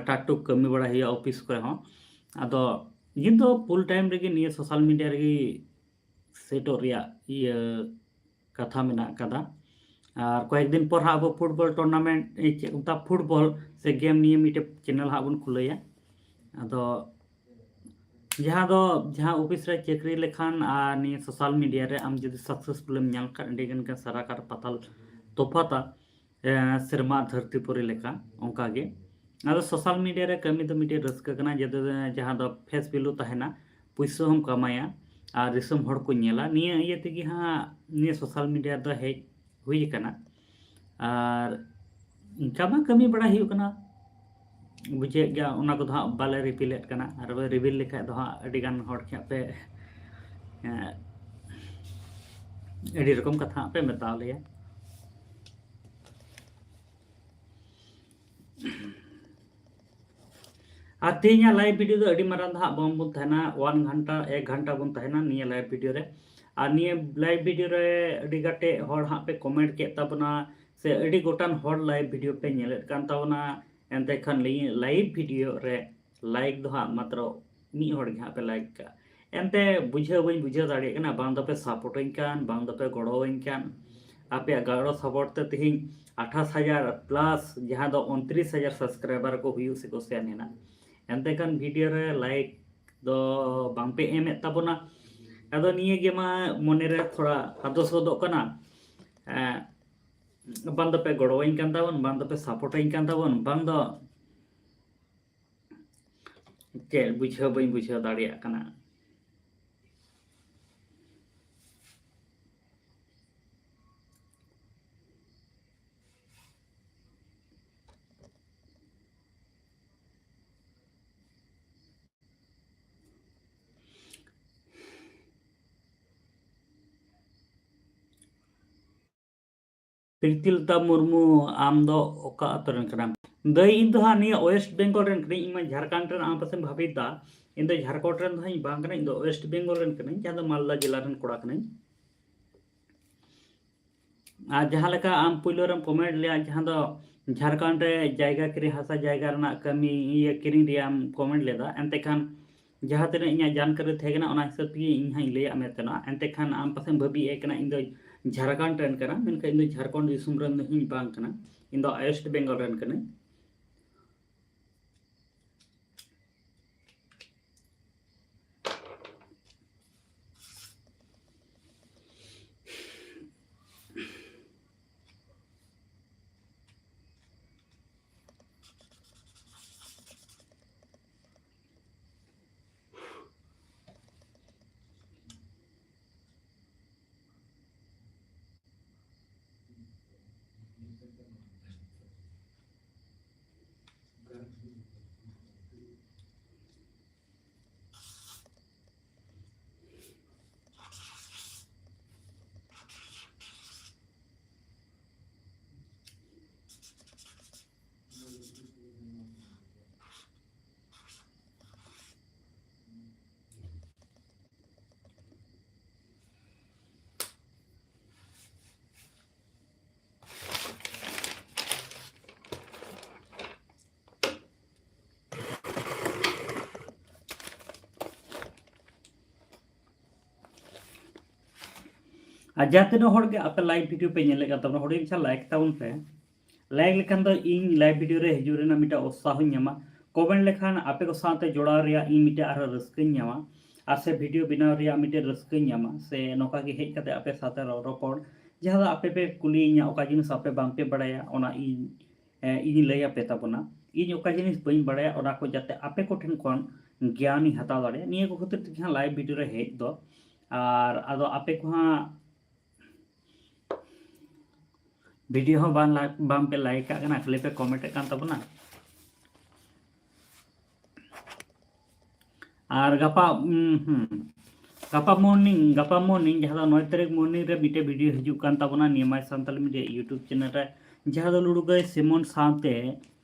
ᱴᱟᱠ ᱴᱩᱠ ᱠᱟᱹᱢᱤ ᱵᱟᱲᱟ ᱦᱩᱭᱩᱜᱼᱟ ᱚᱯᱷᱤᱥ ᱠᱚᱨᱮ ᱦᱚᱸ᱾ ᱟᱫᱚ ᱤᱧ ᱫᱚ ᱯᱷᱩᱞ ᱴᱟᱭᱤᱢ ᱨᱮᱜᱮ ᱱᱤᱭᱟᱹ ᱥᱳᱥᱟᱞ ᱢᱤᱰᱤᱭᱟ ᱨᱮᱜᱮ ᱥᱮᱴᱚᱜ ᱨᱮᱭᱟᱜ ᱤᱭᱟᱹ ᱠᱟᱛᱷᱟ ᱢᱮᱱᱟᱜ ᱟᱠᱟᱫᱟ᱾ ᱟᱨ ᱠᱚᱭᱮᱠ ᱫᱤᱱ ᱯᱚᱨ ᱦᱟᱸᱜ ᱟᱵᱚ ᱯᱷᱩᱴᱵᱚᱞ ᱴᱩᱨᱱᱟᱢᱮᱱᱴ, ᱮ, ᱪᱮᱫ ᱠᱚ ᱢᱮᱛᱟᱜᱼᱟ, ᱯᱷᱩᱴᱵᱚᱞ ᱥᱮ ᱜᱮᱢ ᱱᱤᱭᱮ ᱢᱤᱫᱴᱮᱡ ᱪᱮᱱᱮᱞ ᱦᱟᱸᱜ ᱵᱚᱱ ᱠᱷᱩᱞᱟᱹᱭᱟ᱾ ᱟᱫᱚ ᱡᱟᱦᱟᱸ ᱫᱚ, ᱡᱟᱦᱟᱸ ᱚᱯᱷᱤᱥ ᱨᱮ ᱪᱟᱹᱠᱨᱤ ᱞᱮᱠᱷᱟᱱ ᱟᱨ ᱱᱤᱭᱟᱹ ᱥᱳᱥᱟᱞ ᱢᱤᱰᱤᱭᱟ ᱨᱮ ᱟᱢ ᱡᱩᱫᱤ ᱥᱟᱠᱥᱮᱥᱯᱷᱩᱞᱮᱢ ᱧᱟᱢ ᱠᱷᱟᱱ, ᱟᱹᱰᱤ ᱜᱟᱱ ᱜᱮ ᱥᱟᱨᱟ ᱠᱟᱨ ᱯᱟᱛᱟᱞ ᱛᱚᱯᱷᱟᱛᱟ, ᱮ, ᱥᱮᱨᱢᱟ ᱫᱷᱟᱹᱨᱛᱤ ᱯᱩᱨᱤ ᱞᱮᱠᱟ ᱚᱱᱠᱟ ᱜᱮ᱾ ᱟᱫᱚ ᱥᱳᱥᱟᱞ ᱢᱤᱰᱤᱭᱟ ᱨᱮ ᱠᱟᱹᱢᱤ ᱫᱚ ᱢᱤᱫᱴᱮᱡ ᱨᱟᱹᱥᱠᱟᱹ ᱠᱟᱱᱟ, ᱡᱟᱛᱮ ᱡᱟᱦᱟᱸ ᱫᱚ ᱯᱷᱮᱥ ᱵᱷᱮᱞᱩ ᱛᱟᱦᱮᱱᱟ, ᱯᱩᱭᱥᱟᱹ ᱦᱚᱸᱢ ᱠᱟᱢᱟᱭᱟ ᱟᱨ ᱫᱤᱥᱚᱢ ᱦᱚᱲ ᱠᱚ ᱧᱮᱞᱟ᱾ ᱱᱤᱭᱟᱹ ᱤᱭᱟᱹ ᱛᱮᱜᱮ ᱦᱟᱸᱜ ᱱᱤᱭᱟᱹ ᱥᱳᱥᱟᱞ ᱢᱤᱰᱤᱭᱟ ᱫᱚ ᱦᱮᱡ ᱦᱩᱭ ᱟᱠᱟᱱᱟ᱾ ᱟᱨ ᱤᱱᱠᱟ ᱢᱟ ᱠᱟᱹᱢᱤ ᱵᱟᱲᱟ ᱦᱩᱭᱩᱜ ᱠᱟᱱᱟ, ᱵᱩᱡᱷᱟᱹᱣᱮᱫ ᱜᱮᱭᱟ, ᱚᱱᱟ ᱠᱚᱫᱚ ᱦᱟᱸᱜ ᱵᱟᱞᱮ ᱨᱤᱵᱤᱞᱮᱫ ᱠᱟᱱᱟ᱾ ᱟᱨ ᱨᱤᱵᱤᱞ ᱞᱮᱠᱷᱟᱡ ᱫᱚ ᱦᱟᱸᱜ ᱟᱹᱰᱤ ᱜᱟᱱ ᱦᱚᱲ ᱴᱷᱮᱱ ᱯᱮ, ᱮᱸ, ᱟᱹᱰᱤ ᱨᱚᱠᱚᱢ ᱠᱟᱛᱷᱟ ᱦᱟᱸᱜ ᱯᱮ ᱢᱮᱛᱟᱣ ᱞᱮᱭᱟ᱾ ᱟᱨ ᱛᱮᱦᱮᱧᱟᱜ ᱞᱟᱭᱤᱵᱷ ᱵᱷᱤᱰᱤᱭᱳ ᱫᱚ ᱟᱹᱰᱤ ᱢᱟᱨᱟᱝ ᱫᱚ ᱦᱟᱸᱜ ᱵᱟᱝ ᱵᱚᱱ ᱛᱟᱦᱮᱱᱟ, ᱚᱣᱟᱱ ᱜᱷᱟᱱᱴᱟ, ᱮᱠ ᱜᱷᱟᱱᱴᱟ ᱵᱚᱱ ᱛᱟᱦᱮᱱᱟ ᱱᱤᱭᱟᱹ ᱞᱟᱭᱤᱵᱷ ᱵᱷᱤᱰᱤᱭᱳ ᱨᱮ᱾ ᱟᱨ ᱱᱤᱭᱟᱹ ᱞᱟᱭᱤᱵᱷ ᱵᱷᱤᱰᱤᱭᱳ ᱨᱮ ᱟᱹᱰᱤ ᱜᱟᱛᱮ ᱦᱚᱲ ᱦᱟᱸᱜ ᱯᱮ ᱠᱚᱢᱮᱱᱴ ᱠᱮᱫ ᱛᱟᱵᱚᱱᱟ, ᱥᱮ ᱟᱹᱰᱤ ᱜᱚᱴᱟᱝ ᱦᱚᱲ ᱞᱟᱭᱤᱵᱷ ᱵᱷᱤᱰᱤᱭᱳ ᱯᱮ ᱧᱮᱞᱮᱫ ᱠᱟᱱ ᱛᱟᱵᱚᱱᱟ᱾ ᱮᱱᱛᱮ ᱠᱷᱟᱱ ᱞᱟᱭᱤᱵᱷ ᱵᱷᱤᱰᱤᱭᱳ ᱨᱮ ᱞᱟᱭᱤᱠ ᱫᱚ ᱦᱟᱸᱜ ᱢᱟᱛᱨᱚ ᱢᱤᱫ ᱦᱚᱲ ᱜᱮ ᱦᱟᱸᱜ ᱯᱮ ᱞᱟᱭᱤᱠ ᱠᱟᱜᱼᱟ᱾ ᱮᱱᱛᱮ ᱵᱩᱡᱷᱟᱹᱣ ᱵᱟᱹᱧ ᱵᱩᱡᱷᱟᱹᱣ ᱫᱟᱲᱮᱭᱟᱜ ᱠᱟᱱᱟ, ᱵᱟᱝ ᱫᱚᱯᱮ ᱥᱟᱯᱳᱨᱴᱟᱹᱧ ᱠᱟᱱ, ᱵᱟᱝ ᱫᱚᱯᱮ ᱜᱚᱲᱚᱣᱟᱹᱧ ᱠᱟᱱ᱾ ᱟᱯᱮᱭᱟᱜ ᱜᱚᱲᱚ ᱥᱟᱯᱳᱨᱴ ᱛᱮ ᱛᱮᱦᱮᱧ ᱟᱴᱷᱟᱥ ᱦᱟᱡᱟᱨ ᱯᱞᱟᱥ, ᱡᱟᱦᱟᱸ ᱫᱚ ᱩᱱᱛᱨᱤᱥ ᱦᱟᱡᱟᱨ ᱥᱟᱵᱥᱠᱨᱟᱭᱵᱟᱨ ᱠᱚ ᱦᱩᱭᱩᱜ ᱥᱮᱠᱚ ᱥᱮᱱ ᱮᱱᱟ᱾ ᱮᱱᱛᱮ ᱠᱷᱟᱱ ᱵᱷᱤᱰᱤᱭᱳ ᱨᱮ ᱞᱟᱭᱤᱠ ᱫᱚ ᱵᱟᱝᱯᱮ ᱮᱢᱮᱫ ᱛᱟᱵᱚᱱᱟ᱾ ᱟᱫᱚ ᱱᱤᱭᱟᱹ ᱜᱮ ᱢᱟ ᱢᱚᱱᱮᱨᱮ ᱛᱷᱚᱲᱟ ᱟᱫᱚ ᱥᱚᱫᱚᱜ ᱠᱟᱱᱟ᱾ ᱮᱸ, ᱵᱟᱝ ᱫᱚᱯᱮ ᱜᱚᱲᱚᱣᱟᱹᱧ ᱠᱟᱱ ᱛᱟᱵᱚᱱ, ᱵᱟᱝ ᱫᱚᱯᱮ ᱥᱟᱯᱳᱨᱴᱟᱹᱧ ᱠᱟᱱ ᱛᱟᱵᱚᱱ, ᱵᱟᱝ ᱫᱚ ᱪᱮᱫ ᱵᱩᱡᱷᱟᱹᱣ ᱵᱟᱹᱧ ᱵᱩᱡᱷᱟᱹᱣ ᱫᱟᱲᱮᱭᱟᱜ ᱠᱟᱱᱟ᱾ ᱯᱨᱤᱛᱤᱞᱚᱛᱟ ᱢᱩᱨᱢᱩ, ᱟᱢ ᱫᱚ ᱚᱠᱟ ᱟᱛᱳ ᱨᱮᱱ ᱠᱟᱱᱟᱢ? ᱫᱟᱹᱭ, ᱤᱧ ᱫᱚ ᱦᱟᱸᱜ ᱱᱤᱭᱟᱹ ᱳᱭᱮᱥᱴ ᱵᱮᱝᱜᱚᱞ ᱨᱮᱱ ᱠᱟᱹᱱᱟᱹᱧ᱾ ᱤᱧ ᱢᱟ ᱡᱷᱟᱲᱠᱷᱚᱸᱰ ᱨᱮᱱ, ᱟᱢ ᱯᱟᱥᱮᱢ ᱵᱷᱟᱵᱤᱛᱟ, ᱤᱧ ᱫᱚ ᱡᱷᱟᱲᱠᱷᱚᱸᱰ ᱨᱮᱱ ᱫᱚ ᱦᱟᱸᱜ ᱤᱧ ᱵᱟᱝ ᱠᱟᱹᱱᱟᱹᱧ, ᱤᱧ ᱫᱚ ᱳᱭᱮᱥᱴ ᱵᱮᱝᱜᱚᱞ ᱨᱮᱱ ᱠᱟᱹᱱᱟᱹᱧ, ᱡᱟᱦᱟᱸ ᱫᱚ ᱢᱟᱞᱫᱟ ᱡᱮᱞᱟ ᱨᱮᱱ ᱠᱚᱲᱟ ᱠᱟᱹᱱᱟᱹᱧ᱾ ᱟᱨ ᱡᱟᱦᱟᱸ ᱞᱮᱠᱟ ᱟᱢ ᱯᱳᱭᱞᱳ ᱨᱮᱢ ᱠᱚᱢᱮᱱᱴ ᱞᱮᱭᱟ, ᱡᱟᱦᱟᱸ ᱫᱚ ᱡᱷᱟᱲᱠᱷᱚᱸᱰ ᱨᱮ ᱡᱟᱭᱜᱟ ᱠᱤᱨᱤᱧ, ᱦᱟᱥᱟ ᱡᱟᱭᱜᱟ ᱨᱮᱱᱟᱜ ᱠᱟᱹᱢᱤ, ᱤᱭᱟᱹ, ᱠᱤᱨᱤᱧ ᱨᱮᱭᱟᱜ ᱮᱢ ᱠᱚᱢᱮᱱᱴ ᱞᱮᱫᱟ, ᱮᱱᱛᱮ ᱠᱷᱟᱱ ᱡᱟᱦᱟᱸ ᱛᱤᱱᱟᱹᱜ ᱤᱧᱟᱹᱜ ᱡᱟᱱᱠᱟᱨᱤ ᱛᱟᱦᱮᱸ ᱠᱟᱱᱟ, ᱚᱱᱟ ᱦᱤᱥᱟᱹᱵ ᱛᱮᱜᱮ ᱤᱧ ᱦᱟᱸᱜ ᱤᱧ ᱞᱟᱹᱭᱟᱫ ᱢᱮ ᱛᱟᱦᱮᱱᱟ᱾ ᱮᱱᱛᱮ ᱠᱷᱟᱱ ᱟᱢ ᱯᱟᱥᱮᱢ ᱵᱷᱟᱹᱵᱤᱭᱮᱫ ᱠᱟᱱᱟ ᱤᱧ ᱫᱚ ᱡᱷᱟᱲᱠᱷᱚᱸᱰ ᱨᱮᱱ ᱠᱟᱱᱟ, ᱢᱮᱱᱠᱷᱟᱱ ᱤᱧ ᱫᱚ ᱡᱷᱟᱲᱠᱷᱚᱸᱰ ᱫᱤᱥᱚᱢ ᱨᱮᱱ ᱫᱚ ᱤᱧ ᱵᱟᱝ ᱠᱟᱱᱟ, ᱤᱧ ᱫᱚ ᱳᱭᱮᱥᱴ ᱵᱮᱝᱜᱚᱞ ᱨᱮᱱ ᱠᱟᱹᱱᱟᱹᱧ᱾ ᱟᱨ ᱡᱟᱦᱟᱸ ᱛᱤᱱᱟᱹᱜ ᱦᱚᱲ ᱜᱮ ᱟᱯᱮ live video ᱯᱮ ᱧᱮᱞᱮᱫ ᱠᱟᱱ ᱛᱟᱵᱚᱱᱟ, ᱦᱩᱰᱤᱧ ᱢᱟᱪᱷᱟ like ᱛᱟᱵᱚᱱ ᱯᱮ᱾ Like ᱞᱮᱠᱷᱟᱱ ᱫᱚ ᱤᱧ live video ᱨᱮ ᱦᱤᱡᱩᱜ ᱨᱮᱱᱟᱜ ᱢᱤᱫᱴᱟᱝ ᱩᱛᱥᱟᱦᱚᱧ ᱧᱟᱢᱟ᱾ Comment ᱞᱮᱠᱷᱟᱱ ᱟᱯᱮ ᱠᱚ ᱥᱟᱶᱛᱮ ᱡᱚᱲᱟᱣ ᱨᱮᱭᱟᱜ ᱤᱧ ᱢᱤᱫᱴᱟᱝ ᱟᱨᱦᱚᱸ ᱨᱟᱹᱥᱠᱟᱹᱧ ᱧᱟᱢᱟ, ᱟᱨ ᱥᱮ video ᱵᱮᱱᱟᱣ ᱨᱮᱭᱟᱜ ᱢᱤᱫᱴᱟᱝ ᱨᱟᱹᱥᱠᱟᱹᱧ ᱧᱟᱢᱟ, ᱥᱮ ᱱᱚᱝᱠᱟ ᱜᱮ ᱦᱮᱡ ᱠᱟᱛᱮ ᱟᱯᱮ ᱥᱟᱶᱛᱮ ᱨᱚᱲ ᱨᱚᱯᱚᱲ, ᱡᱟᱦᱟᱸ ᱫᱚ ᱟᱯᱮ ᱯᱮ ᱠᱩᱞᱤᱭᱤᱧᱟ, ᱚᱠᱟ ᱡᱤᱱᱤᱥ ᱟᱯᱮ ᱵᱟᱝ ᱯᱮ ᱵᱟᱲᱟᱭᱟ, ᱚᱱᱟ ᱤᱧ, ᱮ, ᱤᱧ ᱞᱟᱹᱭ ᱟᱯᱮ ᱛᱟᱵᱚᱱᱟ᱾ ᱤᱧ ᱚᱠᱟ ᱡᱤᱱᱤᱥ ᱵᱟᱹᱧ ᱵᱟᱲᱟᱭᱟ, ᱚᱱᱟ ᱠᱚ ᱡᱟᱛᱮ ᱟᱯᱮ ᱠᱚᱴᱷᱮᱱ ᱠᱷᱚᱱ ᱜᱮᱭᱟᱱᱤᱧ ᱦᱟᱛᱟᱣ ᱫᱟᱲᱮᱭᱟᱜ, ᱱᱤᱭᱟᱹ ᱠᱚ ᱠᱷᱟᱹᱛᱤᱨ ᱛᱮᱜᱮ ᱦᱟᱸᱜ live video ᱨᱮ ᱦᱮᱡ ᱫᱚ᱾ ᱟᱨ ᱟᱫᱚ ᱟᱯᱮ ᱠᱚ ᱦᱟᱸᱜ video ᱦᱚᱸ ᱵᱟᱝ ᱞᱟ-, ᱵᱟᱝ ᱯᱮ like ᱠᱟᱜ ᱠᱟᱱᱟ, ᱠᱷᱟᱹᱞᱤ ᱯᱮ comment ᱮᱫ ᱠᱟᱱ ᱛᱟᱵᱚᱱᱟ᱾ ᱟᱨ ᱜᱟᱯᱟ, ᱩᱸ, ᱦᱩᱸ, ᱜᱟᱯᱟ morning, ᱜᱟᱯᱟ morning, ᱡᱟᱦᱟᱸ ᱫᱚ ᱱᱚᱭ ᱛᱟᱹᱨᱤᱠᱷ morning ᱨᱮ ᱢᱤᱫᱴᱮᱡ video ᱦᱤᱡᱩᱜ ᱠᱟᱱ ᱛᱟᱵᱚᱱᱟ ᱱᱤᱭᱟᱹ My Santali Media YouTube channel ᱨᱮ, ᱡᱟᱦᱟᱸ ᱫᱚ ᱞᱩᱲᱩᱜᱟᱹᱭ ᱥᱤᱢᱚᱱ ᱥᱟᱶᱛᱮ,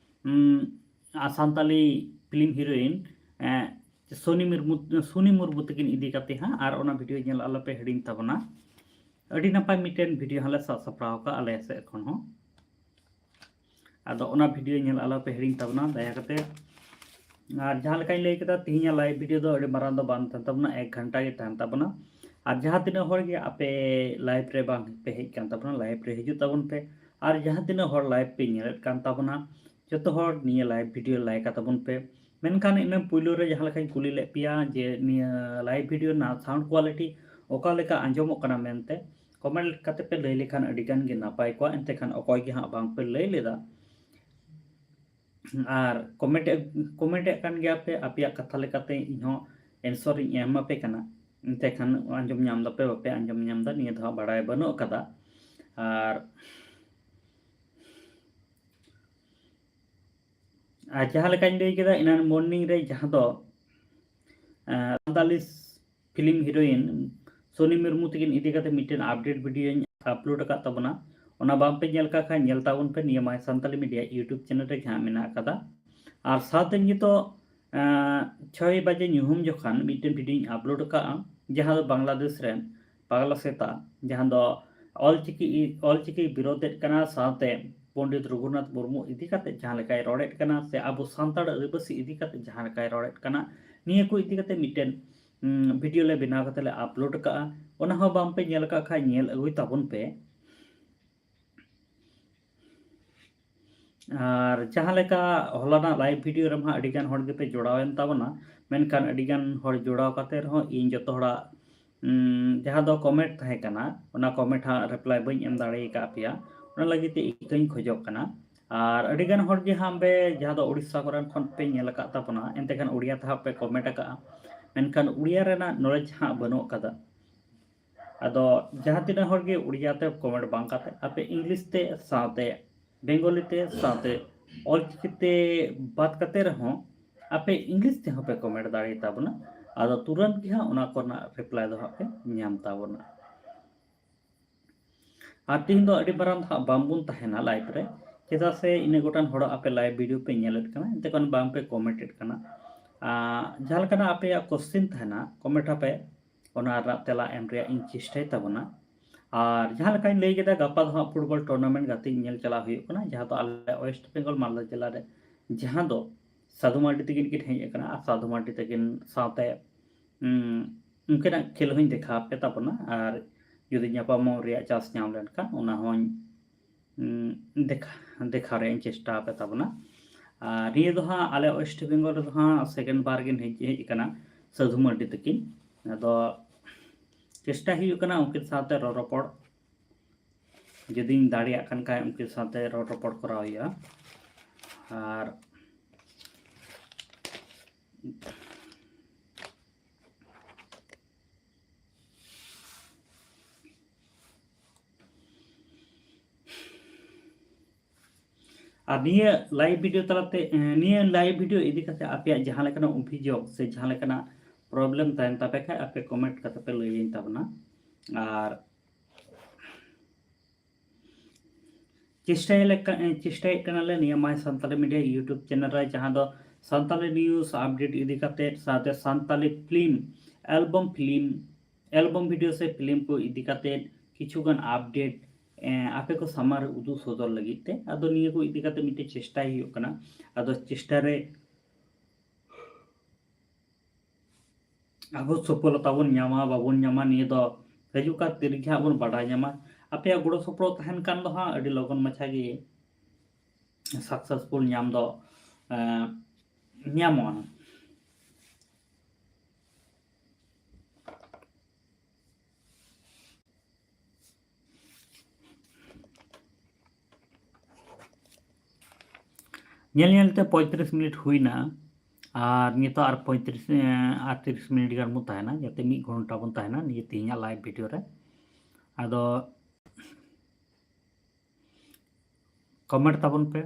ᱩᱢ, ᱟ, ᱥᱟᱱᱛᱟᱞᱤ film heroine, ᱮ, ᱥᱳᱱᱤ ᱢᱩᱨᱢᱩ, ᱥᱳᱱᱤ ᱢᱩᱨᱢᱩ ᱛᱟᱹᱠᱤᱱ ᱤᱫᱤ ᱠᱟᱛᱮ ᱦᱟᱸᱜ, ᱟᱨ ᱚᱱᱟ video ᱧᱮᱞ ᱟᱞᱚᱯᱮ ᱦᱤᱲᱤᱧ ᱛᱟᱵᱚᱱᱟ᱾ ᱟᱹᱰᱤ ᱱᱟᱯᱟᱭ ᱢᱤᱫᱴᱮᱱ video ᱦᱟᱸᱜ ᱞᱮ ᱥᱟᱵ ᱥᱟᱯᱲᱟᱣ ᱟᱠᱟᱫᱼᱟ ᱟᱞᱮ ᱥᱮᱫ ᱠᱷᱚᱱ ᱦᱚᱸ᱾ ᱟᱫᱚ ᱚᱱᱟ video ᱧᱮᱞ ᱟᱞᱚᱯᱮ ᱦᱤᱲᱤᱧ ᱛᱟᱵᱚᱱᱟ ᱫᱟᱭᱟ ᱠᱟᱛᱮ᱾ ᱟᱨ ᱡᱟᱦᱟᱸ ᱞᱮᱠᱟᱧ ᱞᱟᱹᱭ ᱠᱮᱫᱟ, ᱛᱮᱦᱮᱧᱟᱜ live video ᱫᱚ ᱟᱹᱰᱤ ᱢᱟᱨᱟᱝ ᱫᱚ ᱵᱟᱝ ᱛᱟᱦᱮᱱ ᱛᱟᱵᱚᱱᱟ, ᱮᱠ ᱜᱷᱚᱱᱴᱟ ᱜᱮ ᱛᱟᱦᱮᱱ ᱛᱟᱵᱚᱱᱟ᱾ ᱟᱨ ᱡᱟᱦᱟᱸ ᱛᱤᱱᱟᱹᱜ ᱦᱚᱲ ᱜᱮ ᱟᱯᱮ live ᱨᱮ ᱵᱟᱝ ᱯᱮ ᱦᱮᱡ ᱠᱟᱱ ᱛᱟᱵᱚᱱᱟ, live ᱨᱮ ᱦᱤᱡᱩᱜ ᱛᱟᱵᱚᱱ ᱯᱮ᱾ ᱟᱨ ᱡᱟᱦᱟᱸ ᱛᱤᱱᱟᱹᱜ ᱦᱚᱲ live ᱯᱮ ᱧᱮᱞᱮᱫ ᱠᱟᱱ ᱛᱟᱵᱚᱱᱟ, ᱡᱚᱛᱚ ᱦᱚᱲ ᱱᱤᱭᱟᱹ live video like ᱠᱟᱛᱟ ᱵᱚᱱ ᱯᱮ᱾ ᱢᱮᱱᱠᱷᱟᱱ ᱤᱱᱟᱹ ᱯᱩᱭᱞᱩ ᱨᱮ ᱡᱟᱦᱟᱸ ᱞᱮᱠᱟᱧ ᱠᱩᱞᱤ ᱞᱮᱫ ᱯᱮᱭᱟ ᱡᱮ ᱱᱤᱭᱟᱹ live video ᱨᱮᱱᱟᱜ sound quality ᱚᱠᱟ ᱞᱮᱠᱟ ᱟᱸᱡᱚᱢᱚᱜ ᱠᱟᱱᱟ ᱢᱮᱱᱛᱮ, comment ᱠᱟᱛᱮ ᱯᱮ ᱞᱟᱹᱭ ᱞᱮᱠᱷᱟᱱ ᱟᱹᱰᱤ ᱜᱟᱱ ᱜᱮ ᱱᱟᱯᱟᱭ ᱠᱚᱜᱼᱟ᱾ ᱮᱱᱛᱮ ᱠᱷᱟᱱ ᱚᱠᱚᱭ ᱜᱮ ᱦᱟᱸᱜ ᱵᱟᱝ ᱯᱮ ᱞᱟᱹᱭ ᱞᱮᱫᱟ᱾ ᱟᱨ comment ᱮᱫ, comment ᱮᱫ ᱠᱟᱱ ᱜᱮᱭᱟ ᱯᱮ, ᱟᱯᱮᱭᱟᱜ ᱠᱟᱛᱷᱟ ᱞᱮᱠᱟᱛᱮ ᱤᱧ ᱦᱚᱸ answer ᱤᱧ ᱮᱢ ᱟᱯᱮ ᱠᱟᱱᱟ᱾ ᱮᱱᱛᱮ ᱠᱷᱟᱱ ᱟᱸᱡᱚᱢ ᱧᱟᱢ ᱫᱟᱯᱮ ᱵᱟᱯᱮ ᱟᱸᱡᱚᱢ ᱧᱟᱢ ᱫᱟ, ᱱᱤᱭᱟᱹ ᱫᱚ ᱦᱟᱸᱜ ᱵᱟᱲᱟᱭ ᱵᱟᱹᱱᱩᱜ ᱟᱠᱟᱫᱟ᱾ ᱟᱨ, ᱟᱨ ᱡᱟᱦᱟᱸ ᱞᱮᱠᱟᱧ ᱞᱟᱹᱭ ᱠᱮᱫᱟ ᱮᱱᱟᱱ morning ᱨᱮ, ᱡᱟᱦᱟᱸ ᱫᱚ, ᱮᱸ, ᱥᱟᱱᱛᱟᱞᱤ film heroine ᱥᱳᱱᱤ ᱢᱩᱨᱢᱩ ᱛᱟᱹᱠᱤᱱ ᱤᱫᱤ ᱠᱟᱛᱮ ᱢᱤᱫᱴᱮᱱ update videoᱧ upload ᱟᱠᱟᱫ ᱛᱟᱵᱚᱱᱟ, ᱚᱱᱟ ᱵᱟᱝ ᱯᱮ ᱧᱮᱞ ᱠᱟᱜ ᱠᱷᱟᱱ ᱧᱮᱞ ᱛᱟᱵᱚᱱ ᱯᱮ ᱱᱤᱭᱟᱹ My Santali Media YouTube channel ᱨᱮ ᱡᱟᱦᱟᱸ ᱢᱮᱱᱟᱜ ᱟᱠᱟᱫᱟ᱾ ᱟᱨ ᱥᱟᱶᱛᱮ ᱱᱤᱛᱚᱜ, ᱮᱸ, ᱪᱷᱚᱭ ᱵᱟᱡᱮ ᱧᱩᱦᱩᱢ ᱡᱚᱠᱷᱟᱱ ᱢᱤᱫᱴᱮᱱ videoᱧ upload ᱟᱠᱟᱫᱼᱟ, ᱡᱟᱦᱟᱸ ᱫᱚ ᱵᱟᱝᱞᱟᱫᱮᱥ ᱨᱮᱱ ᱯᱟᱜᱽᱞᱟ ᱥᱮᱛᱟ, ᱡᱟᱦᱟᱸ ᱫᱚ ᱚᱞᱪᱤᱠᱤ, ᱚᱞᱪᱤᱠᱤ ᱵᱤᱨᱳᱫᱮᱫ ᱠᱟᱱᱟ, ᱥᱟᱶᱛᱮ ᱯᱚᱱᱰᱤᱛ ᱨᱚᱜᱷᱩᱱᱟᱛᱷ ᱢᱩᱨᱢᱩ ᱤᱫᱤ ᱠᱟᱛᱮ ᱡᱟᱦᱟᱸ ᱞᱮᱠᱟᱭ ᱨᱚᱲᱮᱫ ᱠᱟᱱᱟ, ᱥᱮ ᱟᱵᱚ ᱥᱟᱱᱛᱟᱲ ᱟᱹᱫᱤᱵᱟᱹᱥᱤ ᱤᱫᱤ ᱠᱟᱛᱮ ᱡᱟᱦᱟᱸ ᱞᱮᱠᱟᱭ ᱨᱚᱲᱮᱫ ᱠᱟᱱᱟ, ᱱᱤᱭᱟᱹ ᱠᱚ ᱤᱫᱤ ᱠᱟᱛᱮ ᱢᱤᱫᱴᱮᱱ, ᱩᱢ, video ᱞᱮ ᱵᱮᱱᱟᱣ ᱠᱟᱛᱮ ᱞᱮ upload ᱟᱠᱟᱫᱼᱟ᱾ ᱚᱱᱟ ᱦᱚᱸ ᱵᱟᱝ ᱯᱮ ᱧᱮᱞ ᱟᱠᱟᱫ ᱠᱷᱟᱱ ᱧᱮᱞ ᱟᱹᱜᱩᱭ ᱛᱟᱵᱚᱱ ᱯᱮ᱾ ᱟᱨ ᱡᱟᱦᱟᱸ ᱞᱮᱠᱟ ᱦᱚᱞᱟᱱᱟᱜ live video ᱨᱮᱢᱟ ᱟᱹᱰᱤ ᱜᱟᱱ ᱦᱚᱲ ᱜᱮᱯᱮ ᱡᱚᱲᱟᱣᱮᱱ ᱛᱟᱵᱚᱱᱟ, ᱢᱮᱱᱠᱷᱟᱱ ᱟᱹᱰᱤ ᱜᱟᱱ ᱦᱚᱲ ᱡᱚᱲᱟᱣ ᱠᱟᱛᱮ ᱨᱮᱦᱚᱸ ᱤᱧ ᱡᱚᱛᱚ ᱦᱚᱲᱟᱜ, ᱩᱢ, ᱡᱟᱦᱟᱸ ᱫᱚ comment ᱛᱟᱦᱮᱸ ᱠᱟᱱᱟ, ᱚᱱᱟ comment ᱦᱟᱸᱜ reply ᱵᱟᱹᱧ ᱮᱢ ᱫᱟᱲᱮ ᱟᱠᱟᱫ ᱯᱮᱭᱟ, ᱚᱱᱟ ᱞᱟᱹᱜᱤᱫ ᱛᱮ ᱤᱠᱟᱹᱧ ᱠᱷᱚᱡᱚᱜ ᱠᱟᱱᱟ᱾ ᱟᱨ ᱟᱹᱰᱤ ᱜᱟᱱ ᱦᱚᱲ ᱜᱮ ᱦᱟᱸᱜ ᱵᱮ ᱡᱟᱦᱟᱸ ᱫᱚ ᱳᱰᱤᱥᱟ ᱠᱚᱨᱮᱱ ᱠᱷᱚᱱ ᱯᱮ ᱧᱮᱞ ᱟᱠᱟᱫ ᱛᱟᱵᱚᱱᱟ, ᱮᱱᱛᱮ ᱠᱷᱟᱱ ᱩᱲᱤᱭᱟ ᱛᱮ ᱦᱟᱸᱜ ᱯᱮ comment ᱟᱠᱟᱫᱼᱟ, ᱢᱮᱱᱠᱷᱟᱱ ᱩᱲᱤᱭᱟ ᱨᱮᱱᱟᱜ knowledge ᱦᱟᱸᱜ ᱵᱟᱹᱱᱩᱜ ᱟᱠᱟᱫᱟ᱾ ᱟᱫᱚ ᱡᱟᱦᱟᱸ ᱛᱤᱱᱟᱹᱜ ᱦᱚᱲ ᱜᱮ ᱩᱲᱤᱭᱟ ᱛᱮ comment ᱵᱟᱝ ᱠᱟᱛᱮ ᱟᱯᱮ English ᱛᱮ ᱥᱟᱶᱛᱮ Bengali ᱛᱮ ᱥᱟᱶᱛᱮ ᱚᱞᱪᱤᱠᱤ ᱛᱮ ᱵᱟᱫ ᱠᱟᱛᱮ ᱨᱮᱦᱚᱸ ᱟᱯᱮ English ᱛᱮᱦᱚᱸ ᱯᱮ comment ᱫᱟᱲᱮᱭᱟᱛᱟ ᱵᱚᱱᱟ᱾ ᱟᱫᱚ ᱛᱩᱨᱟᱹᱱᱛ ᱜᱮ ᱦᱟᱸᱜ ᱚᱱᱟ ᱠᱚᱨᱮᱱᱟᱜ reply ᱫᱚ ᱦᱟᱸᱜ ᱯᱮ ᱧᱟᱢ ᱛᱟᱵᱚᱱᱟ᱾ ᱟᱨ ᱛᱤᱦᱤᱧ ᱫᱚ ᱟᱹᱰᱤ ᱢᱟᱨᱟᱝ ᱫᱚ ᱦᱟᱸᱜ ᱵᱟᱝᱵᱚᱱ ᱛᱟᱦᱮᱱᱟ live ᱨᱮ, ᱪᱮᱫᱟᱜ ᱥᱮ ᱤᱱᱟᱹᱜ ᱜᱚᱴᱟᱝ ᱦᱚᱲᱟᱜ ᱟᱯᱮ live video ᱯᱮ ᱧᱮᱞᱮᱫ ᱠᱟᱱᱟ, ᱮᱱᱛᱮ ᱠᱷᱟᱱ ᱵᱟᱝ ᱯᱮ comment ᱮᱫ ᱠᱟᱱᱟ᱾ ᱟᱨ ᱡᱟᱦᱟᱸ ᱞᱮᱠᱟᱱᱟᱜ ᱟᱯᱮᱭᱟᱜ question ᱛᱟᱦᱮᱱᱟ, comment ᱟᱯᱮ, ᱚᱱᱟ ᱨᱮᱱᱟᱜ ᱛᱮᱞᱟ ᱮᱢ ᱨᱮᱭᱟᱜ ᱤᱧ ᱪᱮᱥᱴᱟᱭ ᱛᱟᱵᱚᱱᱟ᱾ ᱟᱨ ᱡᱟᱦᱟᱸ ᱞᱮᱠᱟᱧ ᱞᱟᱹᱭ ᱠᱮᱫᱟ, ᱜᱟᱯᱟ ᱫᱚ ᱦᱟᱸᱜ football tournament ᱜᱟᱛᱮᱜ ᱧᱮᱞ ᱪᱟᱞᱟᱣ ᱦᱩᱭᱩᱜ ᱠᱟᱱᱟ, ᱡᱟᱦᱟᱸ ᱫᱚ ᱟᱞᱮ West Bengal ᱢᱟᱞᱫᱟ ᱡᱮᱞᱟ ᱨᱮ, ᱡᱟᱦᱟᱸ ᱫᱚ ᱥᱟᱫᱷᱩ ᱢᱟᱨᱰᱤ ᱛᱟᱹᱠᱤᱱ ᱠᱤᱱ ᱦᱮᱡ ᱟᱠᱟᱱᱟ᱾ ᱟᱨ ᱥᱟᱫᱷᱩ ᱢᱟᱨᱰᱤ ᱛᱟᱹᱠᱤᱱ ᱥᱟᱶᱛᱮ, ᱩᱸ, ᱩᱱᱠᱤᱱᱟᱜ ᱠᱷᱮᱞ ᱦᱚᱸᱧ ᱫᱮᱠᱷᱟᱣ ᱟᱯᱮ ᱛᱟᱵᱚᱱᱟ᱾ ᱟᱨ ᱡᱩᱫᱤ ᱧᱟᱯᱟᱢᱚᱜ ᱨᱮᱭᱟᱜ chance ᱧᱟᱢ ᱞᱮᱱᱠᱷᱟᱱ, ᱚᱱᱟ ᱦᱚᱸᱧ, ᱩᱸ, ᱫᱮᱠᱷᱟ-, ᱫᱮᱠᱷᱟᱣ ᱨᱮᱭᱟᱜ ᱤᱧ ᱪᱮᱥᱴᱟ ᱟᱯᱮ ᱛᱟᱵᱚᱱᱟ᱾ ᱟᱨ ᱱᱤᱭᱟᱹ ᱫᱚ ᱦᱟᱸᱜ ᱟᱞᱮ West Bengal ᱨᱮᱫᱚ ᱦᱟᱸᱜ second ᱵᱟᱨ ᱠᱤᱱ ᱦᱮᱡ, ᱦᱮᱡ ᱟᱠᱟᱱᱟ ᱥᱟᱹᱫᱷᱩ ᱢᱟᱨᱰᱤ ᱛᱟᱹᱠᱤᱱ᱾ ᱟᱫᱚ ᱪᱮᱥᱴᱟ ᱦᱩᱭᱩᱜ ᱠᱟᱱᱟ ᱩᱱᱠᱤᱱ ᱥᱟᱶᱛᱮ ᱨᱚᱲ ᱨᱚᱯᱚᱲ, ᱡᱩᱫᱤᱧ ᱫᱟᱲᱮᱭᱟᱜ ᱠᱟᱱ ᱠᱷᱟᱡ ᱩᱱᱠᱤᱱ ᱥᱟᱶᱛᱮ ᱨᱚᱲ ᱨᱚᱯᱚᱲ ᱠᱚᱨᱟᱣ ᱦᱩᱭᱩᱜᱼᱟ᱾ ᱟᱨ ᱟᱨ ᱱᱤᱭᱟᱹ live video ᱛᱟᱞᱟᱛᱮ, ᱮᱸ, ᱱᱤᱭᱟᱹ live video ᱤᱫᱤ ᱠᱟᱛᱮ ᱟᱯᱮᱭᱟᱜ ᱡᱟᱦᱟᱸ ᱞᱮᱠᱟᱱᱟᱜ ᱚᱵᱷᱤᱡᱳᱜᱽ ᱥᱮ ᱡᱟᱦᱟᱸ ᱞᱮᱠᱟᱱᱟᱜ problem ᱛᱟᱦᱮᱱ ᱛᱟᱯᱮ ᱠᱷᱟᱡ, ᱟᱯᱮ comment ᱠᱟᱛᱮ ᱯᱮ ᱞᱟᱹᱭᱟᱹᱧ ᱛᱟᱵᱚᱱᱟ᱾ ᱟᱨ ᱪᱮᱥᱴᱟᱭ ᱞᱮᱠᱟ, ᱮᱸ, ᱪᱮᱥᱴᱟᱭᱮᱫ ᱠᱟᱱᱟᱞᱮ ᱱᱤᱭᱟᱹ My Santali Media YouTube channel ᱨᱮ, ᱡᱟᱦᱟᱸ ᱫᱚ ᱥᱟᱱᱛᱟᱞᱤ news update ᱤᱫᱤ ᱠᱟᱛᱮ, ᱥᱟᱶᱛᱮ Santali film, album film, album video ᱥᱮ film ᱠᱚ ᱤᱫᱤ ᱠᱟᱛᱮ ᱠᱤᱪᱷᱩᱜᱟᱱ update, ᱮᱸ, ᱟᱯᱮ ᱠᱚ ᱥᱟᱢᱟᱝ ᱨᱮ ᱩᱫᱩᱜ ᱥᱚᱫᱚᱨ ᱞᱟᱹᱜᱤᱫ ᱛᱮ᱾ ᱟᱫᱚ ᱱᱤᱭᱟᱹ ᱠᱚ ᱤᱫᱤ ᱠᱟᱛᱮ ᱢᱤᱫᱴᱮᱡ ᱪᱮᱥᱴᱟᱭ ᱦᱩᱭᱩᱜ ᱠᱟᱱᱟ᱾ ᱟᱫᱚ ᱪᱮᱥᱴᱟ ᱨᱮ ᱟᱵᱚ ᱥᱚᱯᱷᱚᱞᱚᱛᱟ ᱵᱚᱱ ᱧᱟᱢᱟ ᱵᱟᱵᱚᱱ ᱧᱟᱢᱟ, ᱱᱤᱭᱟᱹ ᱫᱚ ᱦᱤᱡᱩᱜ ᱠᱟᱱ ᱫᱤᱱ ᱨᱮᱜᱮ ᱦᱟᱸᱜ ᱵᱚᱱ ᱵᱟᱰᱟᱭ ᱧᱟᱢᱟ᱾ ᱟᱯᱮᱭᱟᱜ ᱜᱚᱲᱚ ᱥᱚᱯᱚᱦᱚᱫ ᱛᱟᱦᱮᱱ ᱠᱷᱟᱱ ᱫᱚ ᱦᱟᱸᱜ ᱟᱹᱰᱤ ᱞᱚᱜᱚᱱ ᱢᱟᱪᱷᱟ ᱜᱮ successful ᱧᱟᱢ ᱫᱚ, ᱮᱸ, ᱧᱟᱢᱚᱜᱼᱟ᱾ ᱧᱮᱞ ᱧᱮᱞ ᱛᱮ ᱯᱚᱸᱭᱛᱨᱤᱥ ᱢᱤᱱᱤᱴ ᱦᱩᱭᱱᱟ, ᱟᱨ ᱱᱤᱛᱚᱜ ᱟᱨ ᱯᱚᱸᱭᱛᱨᱤᱥ, ᱮᱸ, ᱟᱨ ᱛᱤᱨᱤᱥ ᱢᱤᱱᱤᱴ ᱜᱟᱱ ᱵᱚᱱ ᱛᱟᱦᱮᱱᱟ, ᱡᱟᱛᱮ ᱢᱤᱫ ᱜᱷᱚᱱᱴᱟ ᱵᱚᱱ ᱛᱟᱦᱮᱱᱟ ᱱᱤᱭᱟᱹ ᱛᱮᱦᱮᱧᱟᱜ live video ᱨᱮ᱾ ᱟᱫᱚ comment ᱛᱟᱵᱚᱱ ᱯᱮ᱾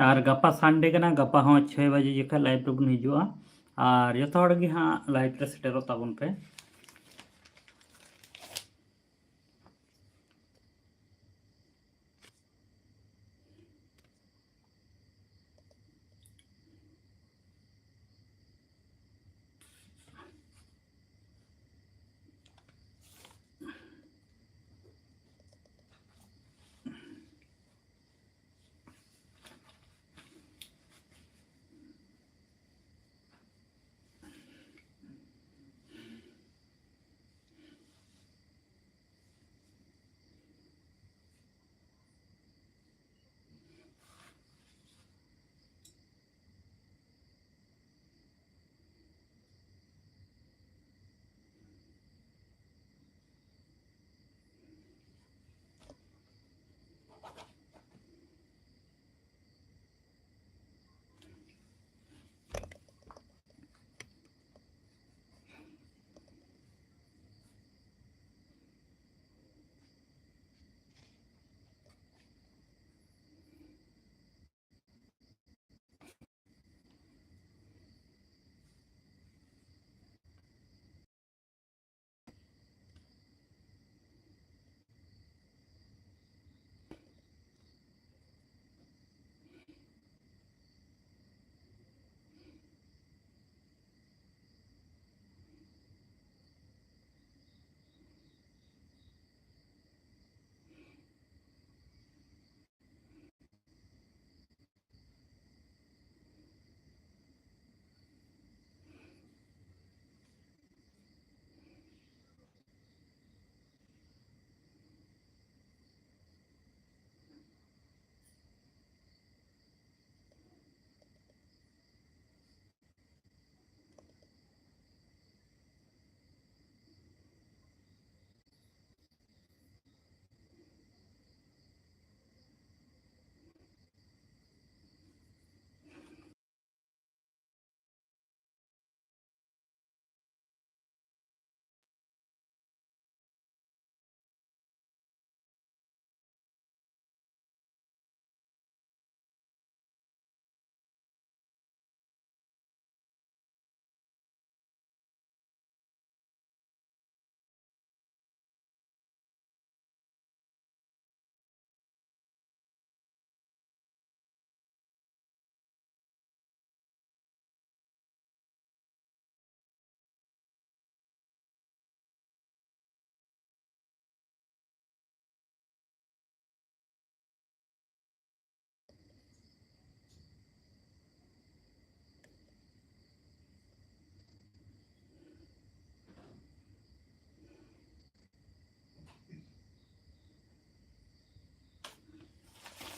ᱟᱨ ᱜᱟᱯᱟ ᱥᱟᱱᱰᱮ ᱠᱟᱱᱟ, ᱜᱟᱯᱟ ᱦᱚᱸ ᱪᱷᱚᱭ ᱵᱟᱡᱮ ᱡᱚᱠᱷᱚᱱ ᱞᱟᱭᱤᱵᱷ ᱨᱮᱵᱚᱱ ᱦᱤᱡᱩᱜᱼᱟ᱾ ᱟᱨ ᱡᱚᱛᱚ ᱦᱚᱲ ᱜᱮ ᱦᱟᱸᱜ ᱞᱟᱭᱤᱵᱷ ᱨᱮ ᱥᱮᱴᱮᱨᱚᱜ ᱛᱟᱵᱚᱱ ᱯᱮ᱾